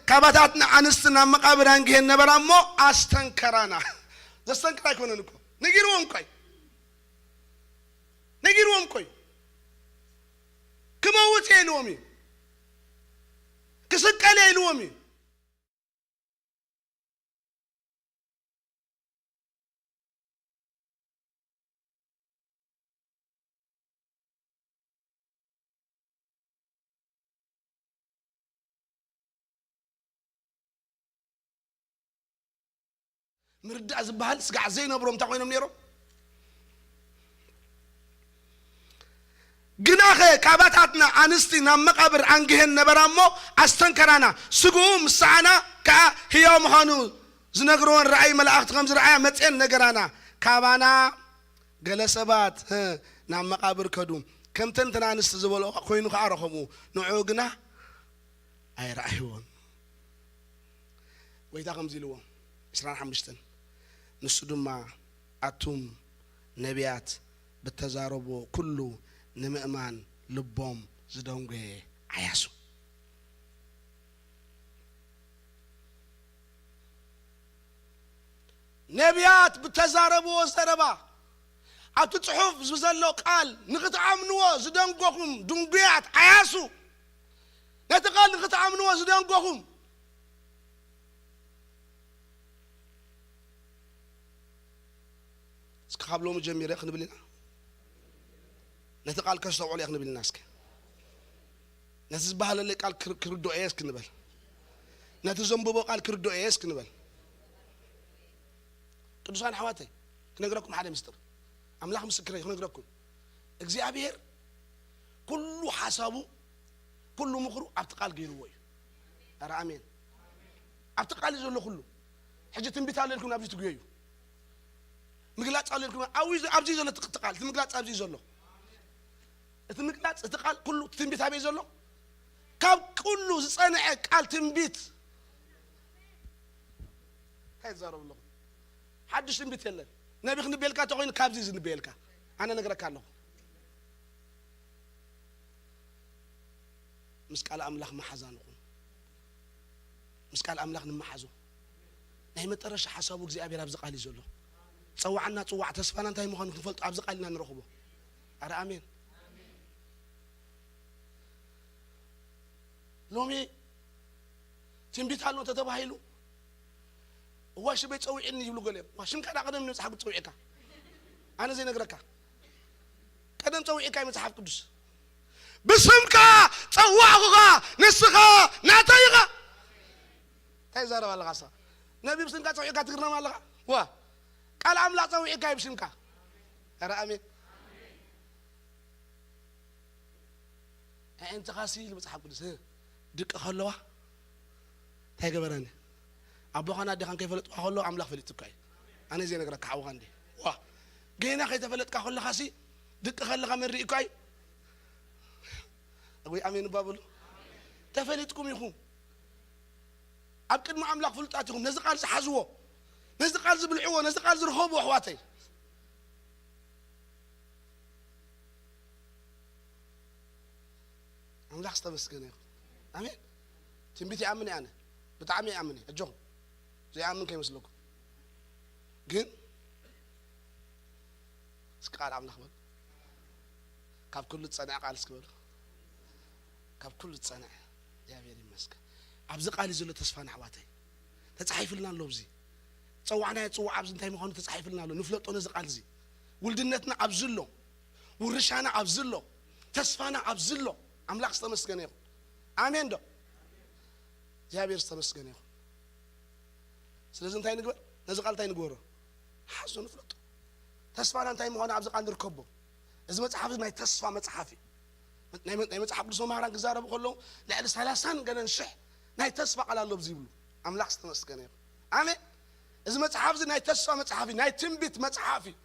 ካባታትና ኣንስቲ ናብ መቓብር ኣንጊሄን ነበራ እሞ ኣስተንከራና። ዘስተንክር ኣይኮነን እኮ። ነጊርዎም እኮ እዩ። ነጊርዎም እኮ እዩ። ክመውት እየ ኢልዎም እዩ። ክስቀል እየ ኢልዎም እዩ። ምርዳእ ዝበሃል ስጋዕ ዘይነብሮም እንታይ ኮይኖም ነይሮም? ግናኸ ካባታትና ኣንስቲ ናብ መቓብር ኣንጊሄን ነበራ እሞ ኣስተንከራና። ስግኡ ምሳና ከኣ ህያው ምዃኑ ዝነግረወን ረኣይ መላእኽቲ ከም ዝረኣያ መጽኤን ነገራና። ካባና ገለ ሰባት፣ ህ፣ ናብ መቓብር ከዱ። ከምተን ተን ኣንስቲ ዝበልኦ ኮይኑ ኸዓ ረኸብዎ። ንዕኡ ግና ኣይረኣይዎን። ጎይታ ከምዚ ኢልዎም፣ ዕስራን ሓሙሽተን፣ ንሱ ድማ፣ ኣቱም ነቢያት ብተዛረብዎ ኩሉ ንምእማን ልቦም ዝደንጎየ ዓያሱ። ነቢያት ብተዛረብዎ ዘረባ፣ ኣብቲ ጽሑፍ ዘሎ ቃል ንኽትኣምንዎ ዝደንጎኹም ድንጉያት ዓያሱ፣ ነቲ ቃል ንኽትኣምንዎ ዝደንጎኹም። እስኪ ካብ ሎሚ ጀሚረ ክንብል ኢና። ነቲ ቃል ከስተውዕሎ እየ ክንብል ኢና። እስኪ ነቲ ዝበሃለለይ ቃል ክር-፣ ክርድኦ እየ እስኪ ንበል። ነቲ ዘንብቦ ቃል ክርድኦ እየ እስኪ ንበል። ቅዱሳን ኣሕዋተይ፣ ክነግረኩም ሓደ ምስጢር። ኣምላኽ ምስክረይ ክነግረኩም። እግዚኣብሔር ኩሉ ሓሳቡ፣ ኩሉ ምኽሩ ኣብቲ ቃል ገይርዎ እዩ። ኧረ ኣሜን። ኣብቲ ቃል እዩ ዘሎ ኩሉ። ሕጂ ትንቢት ኣሎ ኢልኩም ኣብዚ ትጉየዩ። ምግላጽ ኣሎ ኢልኩም፣ ኣብዚ፣ ኣብዚ ዘሎ እቲ ቃል፣ እቲ ምግላጽ ኣብዚ እዩ ዘሎ። እቲ ምግላጽ፣ እቲ ቃል ኩሉ፣ እቲ ትንቢት ኣበይ ዘሎ? ካብ ኩሉ ዝጸንዐ ቃል ትንቢት እንታይ ትዛረቡ ኣለኹም? ሓድሽ ትንቢት የለን። ነቢ ክንበየልካ እንተኾይኑ ካብዚ ዝንበየልካ። ኣነ ነግረካ ኣለኹ። ምስ ቃል ኣምላኽ መሓዛ ንኹን። ምስ ቃል ኣምላኽ ንመሓዞ። ናይ መጠረሻ ሓሳቡ እግዚኣብሔር ኣብዚ ቃል እዩ ዘሎ። ጸዋዕና ጽዋዕ ተስፋና እንታይ ምዃኑ ክንፈልጦ ኣብዚ ቃል ኢና ንረኽቦ። ኣረ ኣሜን። ሎሚ ትንቢት ኣሎ ተተባሂሉ፣ እዋ ሽመይ ጸዊዕኒ ይብሉ ገለ። እዋ ሽምካ ዳ ቀደም መጽሓፍ ቅዱስ ጸዊዕካ? ኣነ ዘይነግረካ። ቀደም ጸዊዕካ እዩ መጽሓፍ ቅዱስ። ብስምካ ጸዋዕኹኻ፣ ንስኻ ናተይ ኢኻ። እንታይ ይዛረብ ኣለኻ ንስኻ? ነቢ ብስምካ ጸዊዕካ ትግረም ኣለኻ? ዋ፣ ቃል ኣምላኽ ጸዊዕካ እዩ ብስምካ። ኧረ ኣሜን። ኣዒንትኻሲ ኢሉ መጽሓፍ ቅዱስ፣ እ፣ ድቂ ከለዋ እንታይ ገበረኒ? ኣቦኻን ኣዴኻን ከይፈለጥኳ ከለዉ ኣምላኽ ፈሊጡካ እዩ። ኣነ ዘይነግረካ ሓውኻ እንዴ? ዋ፣ ገና ከይተፈለጥካ ከለኻሲ ድቂ ከለኻ መን ርኢኳ እዩ? ወይ ኣሜን እባ በሉ። ተፈሊጥኩም ኢኹም። ኣብ ቅድሚ ኣምላኽ ፍሉጣት ኢኹም። ነዚ ቃል ዝሓዝዎ፣ ነዚ ቃል ዝብልዕዎ፣ ነዚ ቃል ዝርኸብዎ ኣሕዋተይ። ኣምላኽ ዝተመስገነ ይኹን። ኣሜን። ትንቢት ይኣምን እየ ኣነ። ብጣዕሚ ይኣምን እየ። ኣጆኹም። ዘይኣምን ከይመስለኩም። ግን እስኪ ቃል ኣምላኽ በሉ። ካብ ኩሉ ዝጸንዐ ቃል እስኪ በሉ። ካብ ኩሉ ዝጸንዐ እግዚኣብሔር ይመስገን። ኣብዚ ቃል እዩ ዘሎ ተስፋና ኣሕዋተይ። ተጻሒፍልና ኣሎ ኣብዚ። ጸዋዕናዮ ጽዋዕ ኣብዚ እንታይ ምዃኑ ተጻሒፍልና ኣሎ። ንፍለጦ ነዚ ቃል እዚ። ውልድነትና ኣብዚ ኣሎ። ውርሻና ኣብዚ ኣሎ። ተስፋና ኣብዚ ኣሎ። ኣምላኽ ዝተመስገነ ይኹን። ኣሜን ዶ? እግዚኣብሔር ዝተመስገነ ይኹን። ስለዚ እንታይ ንግበር? ነዚ ቃል እንታይ ንግበሮ? ንሓዞ፣ ንፍለጦ። ተስፋና እንታይ ምዃኑ ኣብዚ ቃል ንርከቦ። እዚ መጽሓፍ እዚ ናይ ተስፋ መጽሓፍ እዩ። ናይ መ-፣ ናይ መጽሓፍ ቅዱስ መማህራን ክዛረቡ ከለዉ ልዕሊ ሰላሳን ገለን ሽሕ ናይ ተስፋ ቃል ኣሎ ኣብዚ ይብሉ። ኣምላኽ ዝተመስገነ ይኹን። ኣሜን። እዚ መጽሓፍ እዚ ናይ ተስፋ መጽሓፍ እዩ፣ ናይ ትንቢት መጽሓፍ እዩ።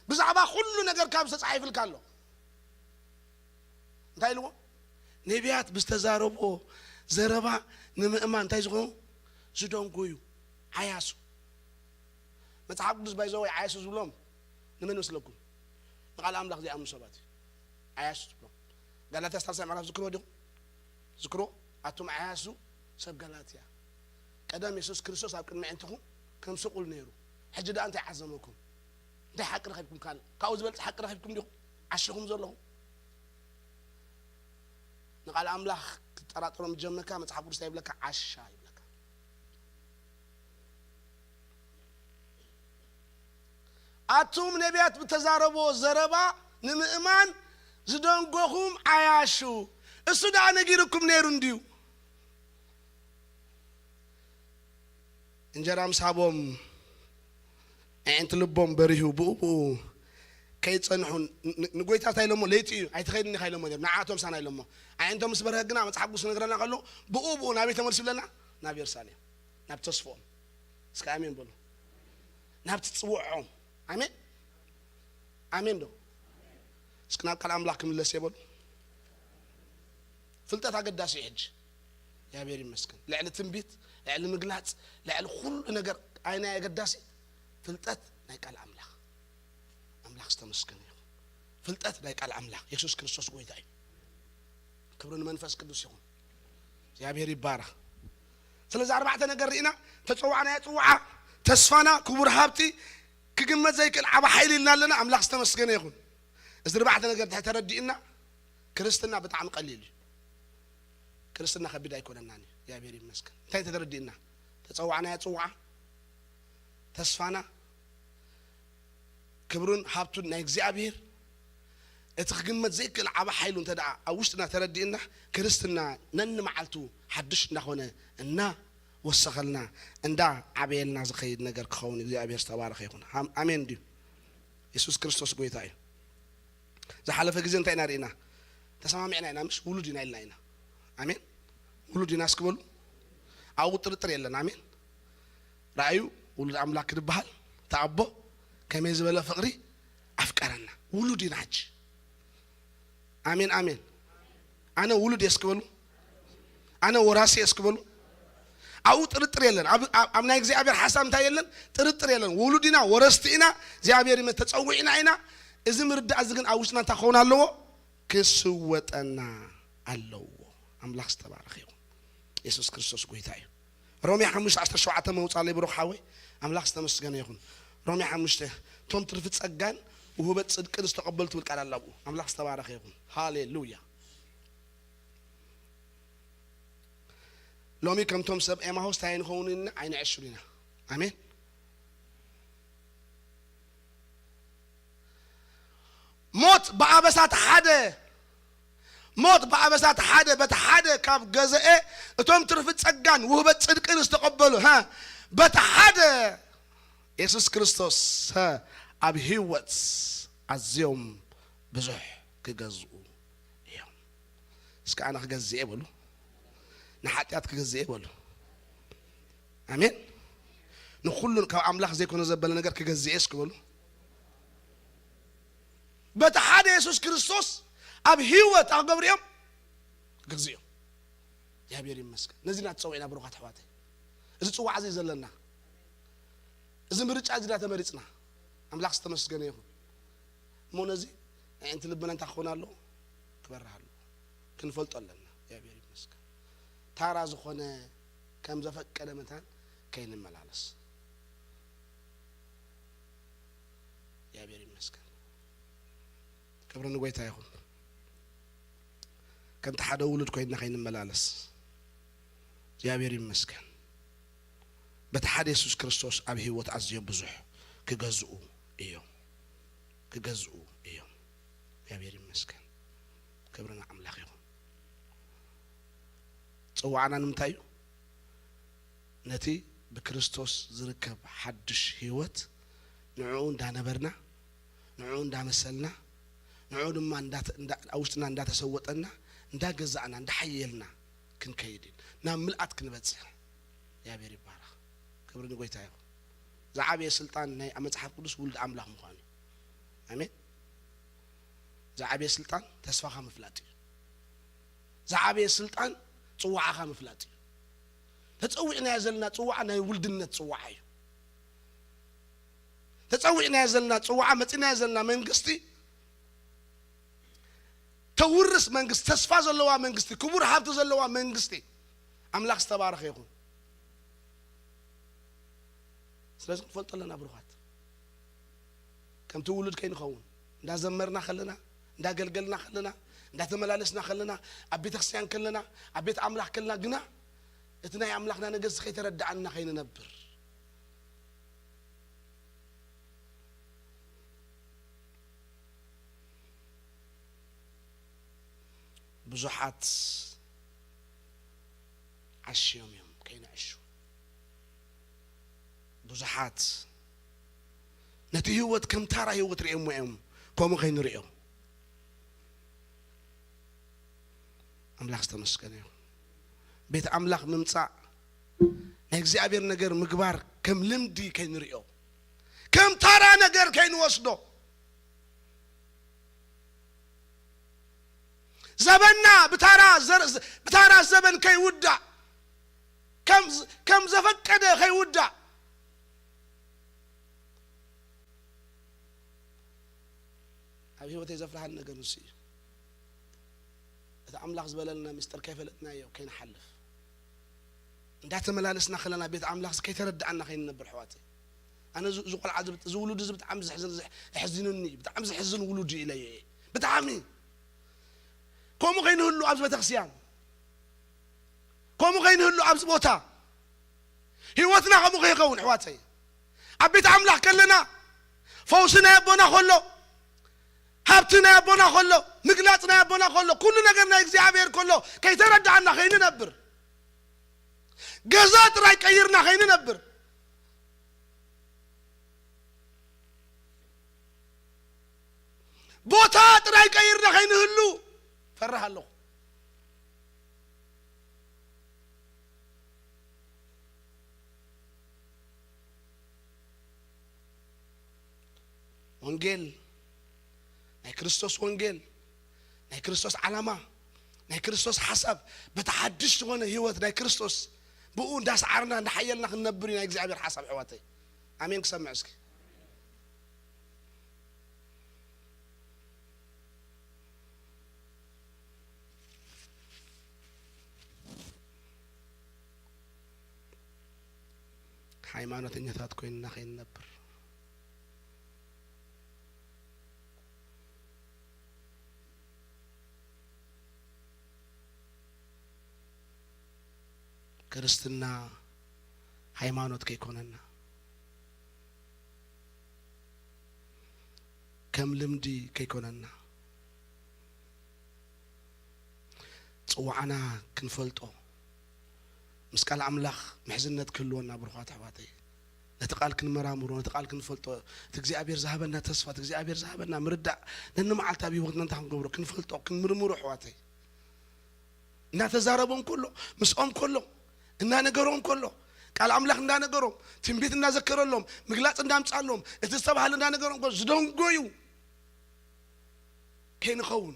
ብዛዕባ ኩሉ ነገር ካብ ዝተጻሒፍልካ ኣሎ። እንታይ ኢልዎ? ነቢያት ብዝተዛረብዎ ዘረባ ንምእማን እንታይ ዝኾኑ? ዝደንጎዩ፣ ዓያሱ። መጽሓፍ ቅዱስ ባይዘወይ ዓያሱ ዝብሎም ንመን መስለኩም? ንቃል ኣምላኽ ዘይኣምኑ ሰባት እዩ ዓያሱ ዝብሎም። ጋላትያ ሳልሳይ ምዕራፍ ዝክርዎ ዲኹም? ዝክርዎ? ኣቱም ዓያሱ ሰብ ጋላትያ። ቀደም የሱስ ክርስቶስ ኣብ ቅድሚ ኣዒንትኹም ከም ስቑል ነይሩ። ሕጂ ደኣ እንታይ ዓዘመኩም? እንታይ ሓቂ ረኺብኩም? ካልእ ካብኡ ዝበልጽ ሓቂ ረኺብኩም ዲኹም ዓሽኹም ዘለኹም? ንቃል ኣምላኽ ክትጠራጠሮ ምስ ጀመርካ መጽሓፍ ቅዱስ እንታይ ይብለካ? ዓሻ ይብለካ። ኣቱም ነቢያት ብተዛረብዎ ዘረባ ንምእማን ዝደንጎኹም ዓያሹ፣ እሱ ደኣ ነጊሩኩም ነይሩ እንድዩ። እንጀራ ምስ ሃቦም ኣዒንቲ ልቦም በሪሁ ብኡ ብኡ ከይጸንሑ ን-፣ ን-፣ ንጎይታ እንታይ ኢሎሞ? ለይቲ እዩ ኣይትኸይድን ኢኻ ኢሎሞ ነይሩ። ንዓቶም ሳና ኢሎሞ። ኣዒንቶም ምስ በርሀ ግና መጽሓፍ ቅዱስ ክነግረና ከሎ ብኡ ብኡ ናበይ ተመልሱ ይብለና? ናብ የሩሳሌም፣ ናብ ተስፍኦም። እስከ ኣሜን በሉ። ናብቲ ጽውዖም። ኣሜን። ኣሜን ዶ? እስኪ ናብ ቃል ኣምላኽ ክምለስ የበሉ። ፍልጠት ኣገዳሲ እዩ ሕጂ። እግዚኣብሔር ይመስገን። ልዕሊ ትንቢት፣ ልዕሊ ምግላጽ፣ ልዕሊ ኩሉ ነገር ኣይናይ ኣገዳሲ? ፍልጠት ናይ ቃል ኣምላኽ። ኣምላኽ ዝተመስገነ ይኹን። ፍልጠት ናይ ቃል ኣምላኽ። የሱስ ክርስቶስ ጎይታ እዩ። ክብሪ ንመንፈስ ቅዱስ ይኹን። እግዚኣብሔር ይባረኽ። ስለዚ ኣርባዕተ ነገር ርኢና፣ ተጸዋዕናዮ ጽዋዓ፣ ተስፋና፣ ክቡር ሃብቲ፣ ክግመት ዘይክእል ዓቢ ሓይሊ ኢልና ኣለና። ኣምላኽ ዝተመስገነ ይኹን። እዚ ኣርባዕተ ነገር እንድሕር ተረዲእና፣ ክርስትና ብጣዕሚ ቀሊል እዩ። ክርስትና ከቢድ ኣይኮነናን እዩ። እግዚኣብሔር ይመስገን። እንታይ ተረዲእና? ተጸዋዕናዮ ጽዋዓ፣ ተስፋና፣ ክብሩን ሃብቱን ናይ እግዚኣብሔር፣ እቲ ክግመት ዘይክእል ዓቢ ሓይሉ እንተ ደኣ ኣብ ውሽጥና ተረዲእና፣ ክርስትና ነንመዓልቱ ሓድሽ እናኾነ፣ እናወሰኸልና፣ እንዳዓበየልና ዝኸይድ ነገር ክኸውን እግዚኣብሔር ዝተባረኸ ይኹን። ሃም-፣ ኣሜን ድዩ? የሱስ ክርስቶስ ጎይታ እዩ። ዝሓለፈ ግዜ እንታይ ኢና ርኢና? ተሰማሚዕና ኢና፣ ምሽ? ውሉድ ኢና ኢልና ኢና። ኣሜን። ውሉድ ኢና እስኪ በሉ። ኣብኡ ጥርጥር የለን። ኣሜን። ረኣዩ፣ ውሉድ ኣምላኽ ክንበሃል፣ እቲ ኣቦ ከመይ ዝበለ ፍቕሪ ኣፍቀረና። ውሉድ ኢና ሕጂ። ኣሜን፣ ኣሜን። ኣነ ውሉድ እየ እስኪ በሉ። ኣነ ወራሲ እየ እስኪ በሉ። ኣብኡ ጥርጥር የለን። ኣብ፣ ኣብ፣ ኣብ ናይ እግዚኣብሔር ሓሳብ እንታይ የለን? ጥርጥር የለን። ውሉድ ኢና፣ ወረስቲ ኢና። እግዚኣብሔር ይመ-፣ ተጸዊዕና ኢና። እዚ ምርዳእ እዚ ግን ኣብ ውሽጥና እንታይ ክኸውን ኣለዎ? ክስወጠና ኣለዎ። ኣምላኽ ዝተባረኸ ይኹን። የሱስ ክርስቶስ ጎይታ እዩ። ሮሜ ሓሙሽተ ዓሰርተ ሸውዓተ መውጻለይ ብሩኽ ሓወይ። ኣምላኽ ዝተመስገነ ይኹን። ሮሜ ሓሙሽተ፣ "እቶም ትርፊ ጸጋን ውህበት ጽድቅን ዝተቐበሉ" ትብል ቃል ኣላ ኣብኡ። ኣምላኽ ዝተባረኸ ይኹን። ሃሌሉያ። ሎሚ ከምቶም ሰብ ኤማሁስ እንታይ ንኸውን ኢና? ኣይንዕሽሉ ኢና። ኣሜን። ሞት ብኣበሳት ሓደ፣ ሞት ብኣበሳት ሓደ፣ በቲ ሓደ ካብ ገዘኤ እቶም ትርፊ ጸጋን ውህበት ጽድቅን ዝተቐበሉ፣ ሃ፣ በቲ ሓደ የሱስ ክርስቶስ፣ ሃ፣ ኣብ ህይወት ኣዝዮም ብዙሕ ክገዝኡ እዮም። እስኪ ኣነ ክገዝእ እየ በሉ። ንሓጢኣት ክገዝእ እየ በሉ። ኣሜን። ንኹሉን ካብ ኣምላኽ ዘይኮነ ዘበለ ነገር ክገዝእ እየ እስኪ በሉ። በቲ ሓደ የሱስ ክርስቶስ ኣብ ህይወት ኣክገብር እዮም፣ ክገዝእ እዮም። እግዚኣብሔር ይመስገን። ነዚ ኢና ተጸዊዕና ብሩኻት ኣሕዋተይ። እዚ ጽዋዕ እዚ ዘለና፣ እዚ ምርጫ እዚ ኢና ተመሪጽና። ኣምላኽ ዝተመስገነ ይኹን። እሞ ነዚ ኣዒንቲ ልብና እንታይ ክኸውን ኣለዎ? ክበርህ ኣለዎ። ክንፈልጦ ኣለና። እግዚኣብሔር ይመስገን። ታራ ዝኾነ ከም ዘፈቀደ መታን ከይንመላለስ። እግዚኣብሔር ይመስገን። ክብሪ ንጎይታ ይኹን። ከምቲ ሓደ ውሉድ ኮይንና ከይንመላለስ። እግዚኣብሔር ይመስገን። በቲ ሓደ የሱስ ክርስቶስ ኣብ ህይወት ኣዝዮም ብዙሕ ክገዝኡ እዮም። ክገዝኡ እዮም። እግዚኣብሔር ይመስገን። ክብሪ ንኣምላኽ ይኹን። ጽዋዕና ንምንታይ እዩ? ነቲ ብክርስቶስ ዝርከብ ሓድሽ ህይወት ንዕኡ እንዳነበርና፣ ንዕኡ እንዳመሰልና፣ ንዕኡ ድማ እንዳተ-፣ እንዳ-፣ ኣብ ውሽጥና እንዳተሰወጠና፣ እንዳገዛእና፣ እንዳሓየልና ክንከይድ እዩ። ናብ ምልኣት ክንበጽሕ። እግዚኣብሔር ይባረኽ። ክብሪ ንጎይታ ይኹን። ዝዓበየ ስልጣን ናይ መጽሓፍ ቅዱስ ውሉድ ኣምላኽ ምዃኑ እዩ። ኣሜን። ዝዓበየ ስልጣን ተስፋኻ ምፍላጥ እዩ። ዝዓበየ ስልጣን ጽዋዕኻ ምፍላጥ እዩ። ተጸዊዕናዮ ዘለና ጽዋዕ ናይ ውልድነት ጽዋዕ እዩ። ተጸዊዕናዮ ዘለና ጽዋዕ፣ መጺናዮ ዘለና መንግስቲ፣ ተውርስ መንግስቲ፣ ተስፋ ዘለዋ መንግስቲ፣ ክቡር ሃብቲ ዘለዋ መንግስቲ። ኣምላኽ ዝተባረኸ ይኹን። ስለዚ ክንፈልጦ ኣለና ብሩኻት። ከምቲ ውሉድ ከይንኸውን፣ እንዳዘመርና ከለና፣ እንዳገልገልና ከለና፣ እንዳተመላለስና ከለና፣ ኣብ ቤተክርስትያን ከለና፣ ኣብ ቤት ኣምላኽ ከለና ግና፣ እቲ ናይ ኣምላኽና ነገር ከይተረዳኣና ከይንነብር። ብዙሓት ዓሽዮም እዮም፣ ከይንዕሹ። ብዙሓት ነቲ ህይወት ከም ታራ ህይወት ርእዮሞ እዮም፣ ከምኡ ከይንርእዮ። ኣምላኽ ዝተመስገነ ይኹን። ቤት ኣምላኽ ምምጻእ፣ ናይ እግዚኣብሔር ነገር ምግባር ከም ልምዲ ከይንርእዮ፣ ከም ታራ ነገር ከይንወስዶ። ዘበንና ብታራ ዘር-፣ ብታራ ዘበን ከይውዳእ፣ ከም፣ ከም ዘፈቀደ ከይውዳእ። ኣብ ህይወተይ ዘፍርሃኒ ነገር ንሱ እዩ። እቲ ኣምላኽ ዝበለልና ምስጢር ከይፈለጥናዮ ከይንሓልፍ፣ እንዳተመላለስና ከለና ቤት ኣምላኽ ከይተረዳእና ከይንነብር፣ ኣሕዋተይ። ኣነ እዚ፣ እዚ ቆልዓ እዚ ብት-፣ እዚ ውሉድ እዚ ብጣዕሚ ዘሕዝን፣ ዘሕ-፣ ኣሕዚኑኒ፣ ብጣዕሚ ዘሕዝን ውሉድ እዩ ኢለዮ እየ። ብጣዕሚ። ከምኡ ከይንህሉ ኣብዚ ቤተክርስትያን፣ ከምኡ ከይንህሉ ኣብዚ ቦታ፣ ህይወትና ከምኡ ከይኸውን፣ ኣሕዋተይ። ኣብ ቤት ኣምላኽ ከለና፣ ፈውሲ ናይ ኣቦና ከሎ፣ ሃብቲ ናይ ኣቦና ከሎ፣ ምግላጽ ናይ ኣቦና ከሎ፣ ኩሉ ነገር ናይ እግዚኣብሔር ከሎ፣ ከይተረዳእና ከይንነብር፣ ገዛ ጥራይ ቀይርና ከይንነብር፣ ቦታ ጥራይ ቀይርና ከይንህሉ ፈርህ ኣለኹ። ወንጌል፣ ናይ ክርስቶስ ወንጌል፣ ናይ ክርስቶስ ዓላማ፣ ናይ ክርስቶስ ሓሳብ፣ በቲ ሓድሽ ዝኾነ ህይወት ናይ ክርስቶስ ብኡ እንዳሰዓርና እንዳሓየልና ክንነብር እዩ ናይ እግዚኣብሔር ሓሳብ፣ ኣሕዋተይ። ኣሜን። ክሰምዕ እስኪ። ሃይማኖተኛታት ኮይንና ከይንነብር፣ ክርስትና ሃይማኖት ከይኮነና፣ ከም ልምዲ ከይኮነና፣ ጽዋዕና ክንፈልጦ፣ ምስ ቃል ኣምላኽ ምሕዝነት ክህልወና፣ ብሩኻት ኣሕዋተይ። ነቲ ቃል ክንመራምሮ፣ ነቲ ቃል ክንፈልጦ፣ እቲ እግዚኣብሔር ዝሃበና ተስፋ፣ እቲ እግዚኣብሔር ዝሃበና ምርዳእ፣ ነንመዓልቲ ኣብ ህይወትና እንታይ ክንገብሮ፣ ክንፈልጦ፣ ክንምርምሮ፣ ኣሕዋተይ። እናተዛረቦም ከሎ፣ ምስኦም ከሎ፣ እናነገሮም ከሎ፣ ቃል ኣምላኽ እንዳነገሮም፣ ትንቢት እንዳዘከረሎም፣ ምግላጽ እንዳምጻሎም፣ እቲ ዝተባህለ እንዳነገሮም ከሎ፣ ዝደንጎዩ ከይንኸውን።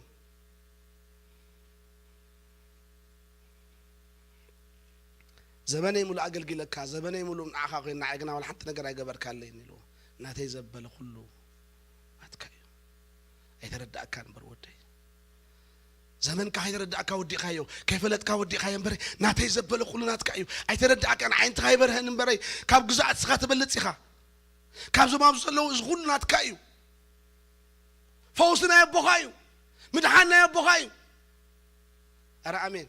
ዘበነይ ሙሉእ ኣገልጊለካ፣ ዘበነይ ሙሉእ ንዓኻ ኮይነ፣ ንዓይ ግና ዋላ ሓንቲ ነገር ኣይገበርካለይን ኢልዎ። ናተይ ዘበለ ኩሉ ናትካ እዩ። ኣይተረዳእካን እምበር ወደይ። ዘመንካ ከይተረዳእካ ወዲእካዮ፣ ከይፈለጥካ ወዲእካዮ እምበር፣ ናተይ ዘበለ ኩሉ ናትካ እዩ። ኣይተረዳእካን፣ ዓይንትኻ ይበርሀን እምበረይ፣ ካብ ግዛኣት ንስኻ ትበልጽ ኢኻ። ካብዞም ኣብዚ ዘለዉ እዚ ኩሉ ናትካ እዩ። ፈውሲ ናይ ኣቦኻ እዩ። ምድሓን ናይ ኣቦኻ እዩ። ኣረ ኣሜን።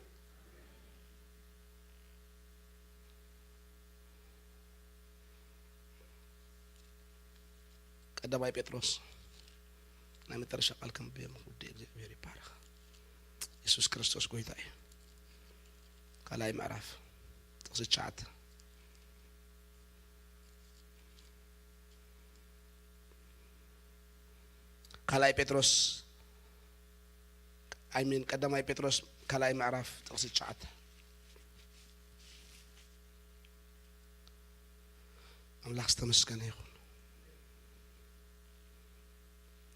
ቀዳማይ ጴጥሮስ ናይ መጨረሻ ቃል ከንብብ እየ። ውድ እግዚኣብሔር ይባረኽ። የሱስ ክርስቶስ ጎይታ እዩ። ካልኣይ ምዕራፍ ጥቕሲ ትሽዓተ። ካልኣይ ጴጥሮስ፣ I mean ቀዳማይ ጴጥሮስ ካልኣይ ምዕራፍ ጥቕሲ ትሽዓተ። ኣምላኽ ዝተመስገነ ይኹን።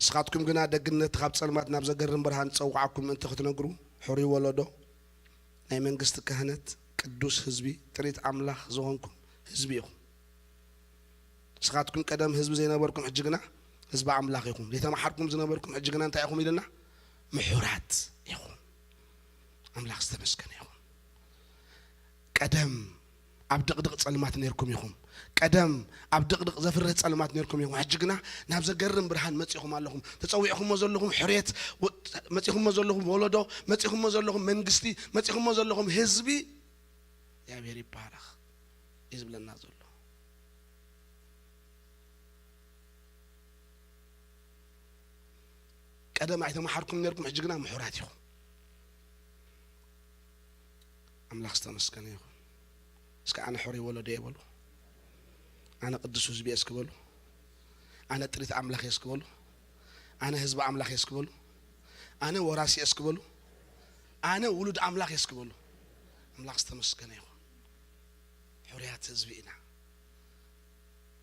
ንስኻትኩም ግና ደግነት ካብ ጸልማት ናብ ዘገርም ብርሃን ዝጸውዓኩም ምእንቲ ክትነግሩ፣ ሕሩይ ወለዶ፣ ናይ መንግስቲ ካህነት፣ ቅዱስ ህዝቢ፣ ጥሪት ኣምላኽ ዝኾንኩም ህዝቢ ኢኹም። ንስኻትኩም ቀደም ህዝቢ ዘይነበርኩም፣ ሕጂ ግና ህዝቢ ኣምላኽ ኢኹም። ዘይተማሓርኩም ዝነበርኩም፣ ሕጂ ግና እንታይ ኢኹም ኢልና? ምሑራት ኢኹም። ኣምላኽ ዝተመስገነ ይኹን። ቀደም ኣብ ድቕድቕ ጸልማት ነይርኩም ኢኹም። ቀደም ኣብ ድቕድቕ ዘፍርህ ጸልማት ነይርኩም ኢኹም። ሕጂ ግና ናብ ዘገርም ብርሃን መጺኹም ኣለኹም። ተጸዊዕኩሞ ዘለኹም ሕርየት፣ ወ-፣ መጺኹሞ ዘለኹም ወለዶ፣ መጺኹሞ ዘለኹም መንግስቲ፣ መጺኹሞ ዘለኹም ህዝቢ፣ እግዚኣብሔር ይባረኽ እዩ ዝብለና ዘሎ። ቀደም ኣይተማሓርኩም ነርኩም፣ ሕጂ ግና ምሑራት ኢኹም። ኣምላኽ ዝተመስገነ ይኹን። እስከ ኣነ ሕሩይ ወለዶ እየ በሉ። ኣነ ቅዱስ ህዝቢ እየ እስኪ በሉ። ኣነ ጥሪት ኣምላኽ እየ እስኪ በሉ። ኣነ ህዝቢ ኣምላኽ እየ እስኪ በሉ። ኣነ ወራሲ እየ እስኪ በሉ። ኣነ ውሉድ ኣምላኽ እየ እስኪ በሉ። ኣምላኽ ዝተመስገነ ይኹን። ሕሩያት ህዝቢ ኢና።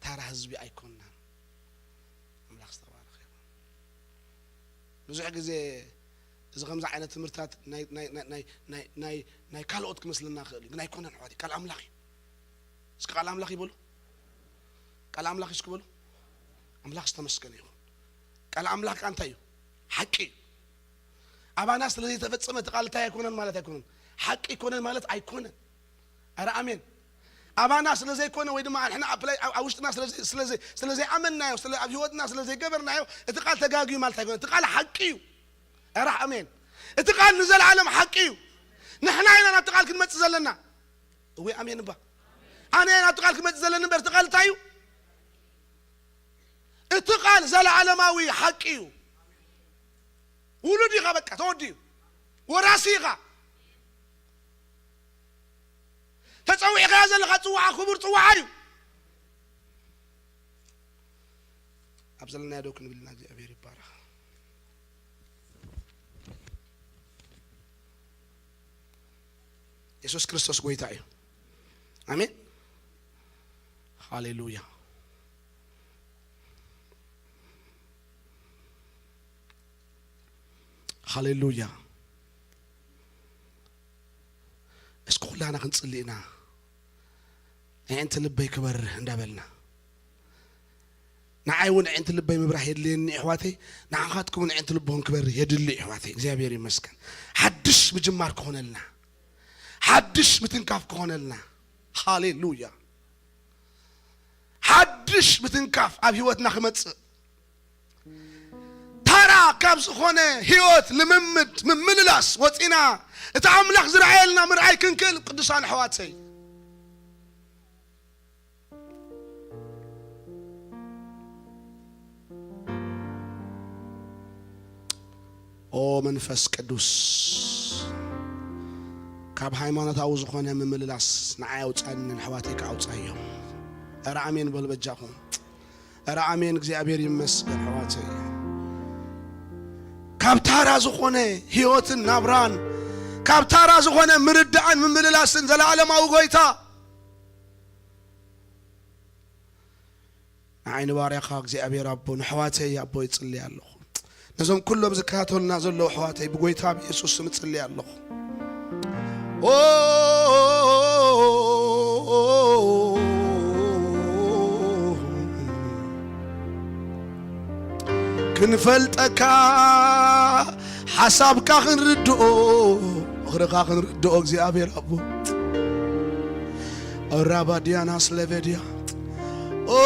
ታራ ህዝቢ ኣይኮንናን። ኣምላኽ ዝተባረኸ ይኹን። ብዙሕ ግዜ እዚ ከምዚ ዓይነት ትምህርታት ናይ ናይ ናይ ናይ ናይ ናይ ናይ ካልኦት ክመስለና ክእል እዩ፣ ግን ኣይኮነን ኣሕዋተይ፣ ቃል ኣምላኽ እዩ። እስኪ ቃል ኣምላኽ ይበሉ። ቃል ኣምላኽ እስኪ በሉ። ኣምላኽ ዝተመስገነ ይኹን። ቃል ኣምላኽ ከኣ እንታይ እዩ? ሓቂ እዩ። ኣባና ስለ ዘይተፈጸመ እቲ ቃል እንታይ ኣይኮነን ማለት ኣይኮነን፣ ሓቂ ኣይኮነን ማለት ኣይኮነን። ኣረ ኣሜን። ኣባና ስለ ዘይኮነ ወይ ድማ ንሕና ኣብ ላይ ኣብ ውሽጥና ስለ ዘይ- ስለ ዘይ- ስለ ዘይኣመንናዮ፣ ስለ ኣብ ህይወትና ስለ ዘይገበርናዮ እቲ ቃል ተጋግዩ ማለት ኣይኮነን። እቲ ቃል ሓቂ እዩ። ኣረ ኣሜን። እቲ ቃል ንዘለዓለም ሓቂ እዩ። ንሕና ኢና ናብቲ ቃል ክንመጽእ ዘለና። እወ ኣሜን እባ። ኣነ ናብቲ ቃል ክመጽእ ዘለኒ እምበር እቲ ቃል እንታይ እዩ? እቲ ቃል ዘለዓለማዊ ሓቂ እዩ። ውሉድ ኢኻ፣ በቃ ተወዲኡ። ወራሲ ኢኻ። ተጸዊዕኻዮ ዘለኻ ጽዋዓ ክቡር ጽዋዓ እዩ። ኣብ ዘለናዮ ደው ክንብል ኢና። እግዚኣብሔር ይባረኽ። የሱስ ክርስቶስ ጎይታ እዩ። ኣሜን። ሃሌሉያ። ሃሌሉያ። እስኪ ኩላና ክንጽሊ ኢና። ኣዒንቲ ልበይ ክበርህ እንዳበልና፣ ንዓይ እውን ኣዒንቲ ልበይ ምብራህ የድልየኒ ኣሕዋተይ፣ ንዓኻትኩም እውን ኣዒንቲ ልብኹም ክበርህ የድሊ ኣሕዋተይ። እግዚኣብሔር ይመስገን። ሓድሽ ምጅማር ክኾነልና፣ ሓድሽ ምትንካፍ ክኾነልና። ሃሌሉያ። ሓድሽ ምትንካፍ ኣብ ህይወትና ክመጽእ፣ ታራ ካብ ዝኾነ ህይወት ልምምድ ምምልላስ ወጺና፣ እቲ ኣምላኽ ዝረኣየልና ምርኣይ ክንክእል፣ ቅዱሳን ኣሕዋተይ። ኦ መንፈስ ቅዱስ፣ ካብ ሃይማኖታዊ ዝኾነ ምምልላስ ንዓይ ኣውጻኒ፣ ንኣሕዋተይ ከኣ ኣውጻዮም። ኧረ ኣሜን በሉ በጃኹም። ኧረ ኣሜን። እግዚኣብሔር ይመስገን ኣሕዋተይ። ካብ ታራ ዝኾነ ህይወትን ናብራን፣ ካብ ታራ ዝኾነ ምርዳእን ምምልላስን ዘለዓለማዊ ጎይታ፣ ንዓይ ንባርያኻ እግዚኣብሔር ኣቦ፣ ንኣሕዋተይ ኣቦ ይጽሊ ኣለኹ። ነዞም ኩሎም ዝከታተሉና ዘለዉ ኣሕዋተይ ብጎይታ ብየሱስ ስም እጽሊ ኣለኹ። ኦ፣ ክንፈልጠካ፣ ሓሳብካ ክንርድኦ፣ ምኽርኻ ክንርድኦ እግዚኣብሔር ኣቦ። ኦራባዲያና ስለቬዲያ። ኦ፣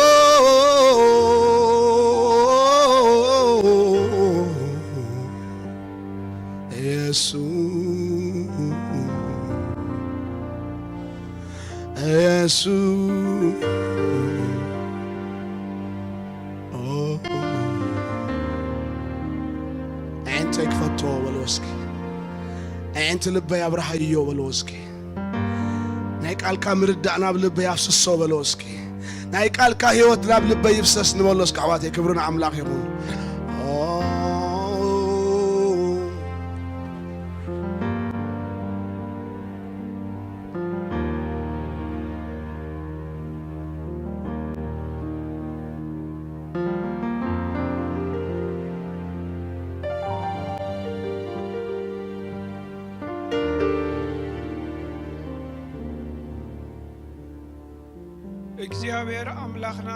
የሱስ፣ የሱስ። ኦ፣ ኣዒንተይ ክፈቶ በልዎ እስኪ። ኣዒንቲ ልበይ ኣብርሃዮ በልዎ እስኪ። ናይ ቃልካ ምርዳእ ናብ ልበይ ኣፍስሶ በልዎ እስኪ። ናይ ቃልካ ህይወት ናብ ልበይ ይፍሰስ ንበሎ እስኪ ኣሕዋተይ። ክብሪ ንኣምላኽ ይኹን። ኦ፣ እግዚኣብሔር ኣምላኽና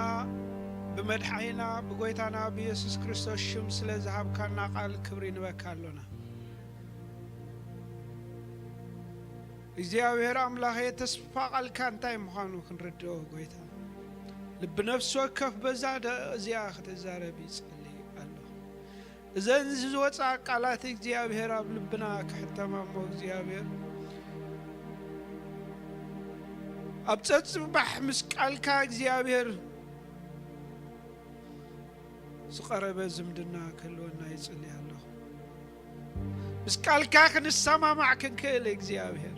ብመድሓኒና ብጎይታና ብየሱስ ክርስቶስ ሽም ስለ ዝሃብካና ቃል ክብሪ ንበካ ኣሎና። እግዚኣብሔር ኣምላኸ፣ ተስፋ ቃልካ እንታይ ምዃኑ ክንርድኦ፣ ጎይታ፣ ልቢ ነፍሲ ወከፍ በዛ ደ-፣ እዚኣ ክትዛረብ ይጸሊ ኣለኹ። እዘን ዝወጻ ቃላት እግዚኣብሔር ኣብ ልብና ክሕተማ እሞ፣ እግዚኣብሔር፣ ኣብ ጸጽባሕ ምስ ቃልካ እግዚኣብሔር ዝቐረበ ዝምድና ክህልወና ይጽሊ ኣለኹ። ምስ ቃልካ ክንሰማማዕ ክንክእል እግዚኣብሔር፣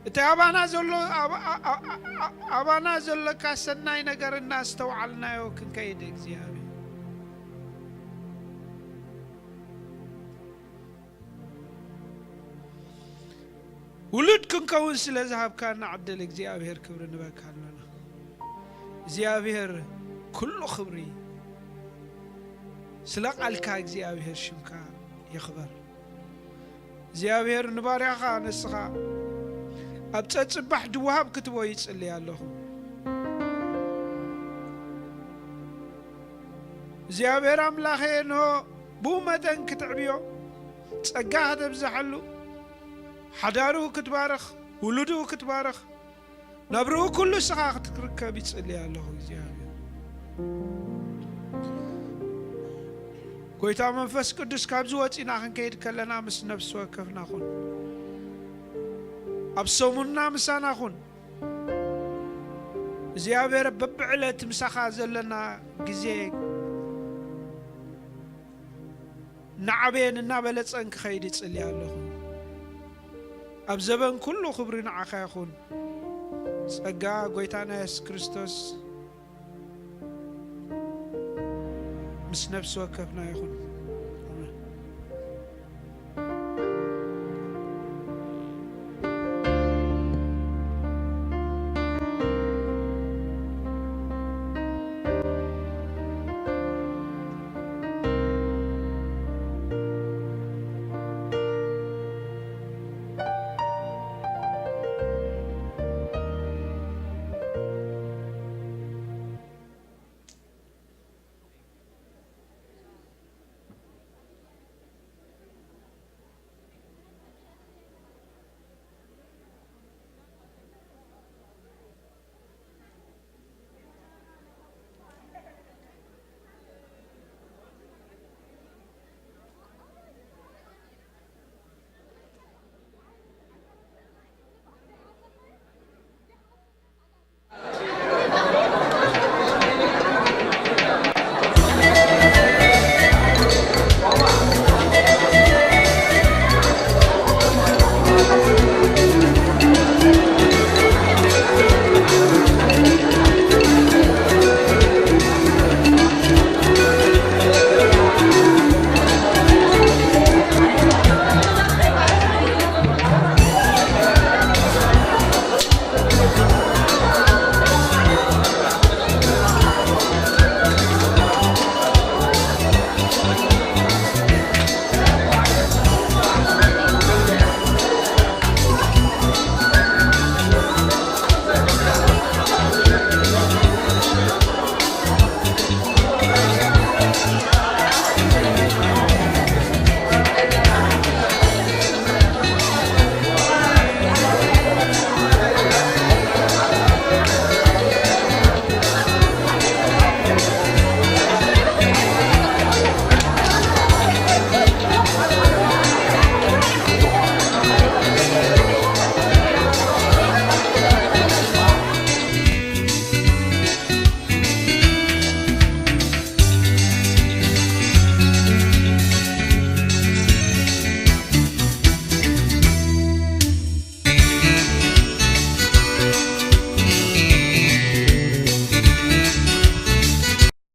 እቲ ኣባና ዘሎ፣ ኣብ-፣ ኣ-፣ ኣ-፣ ኣ-፣ ኣ-፣ ኣባና ዘለካ ሰናይ ነገር እናስተውዓልናዮ ክንከይድ እግዚኣብሔር፣ ውሉድ ክንከውን ስለ ዝሃብካና ዕድል እግዚኣብሔር ክብሪ ንበካ ኣሎና። እግዚኣብሔር ኩሉ ክብሪ ስለ ቃልካ እግዚኣብሔር ሽምካ ይኽበር። እግዚኣብሔር ንባርያኻ ንስኻ ኣብ ጸጽባሕ ድወሃብ ክትቦ ይጽልይ ኣለኹ። እግዚኣብሔር ኣምላኸ እንሆ ብኡ መጠን ክትዕብዮ፣ ጸጋ ከተብዝሓሉ፣ ሓዳሩ ክትባርኽ፣ ውሉዱ ክትባርኽ፣ ናብርኡ ኩሉ ስኻ ክትርከብ ይጽልይ ኣለኹ እግዚኣብሔር። ጎይታ መንፈስ ቅዱስ ካብዚ ወጺና ክንከይድ ከለና ምስ ነፍሲ ወከፍና ኩን። ኣብ ሰሙንና ምሳና ኩን። እግዚኣብሔር በብዕለት ምሳኻ ዘለና ግዜ እናዓበየን እናበለጸን ክኸይድ ይጽልይ ኣለኹ። ኣብ ዘበን ኩሉ ክብሪ ንዓኻ ይኹን። ጸጋ ጎይታና የሱስ ክርስቶስ ምስ ነፍሲ ወከፍና ይኹን።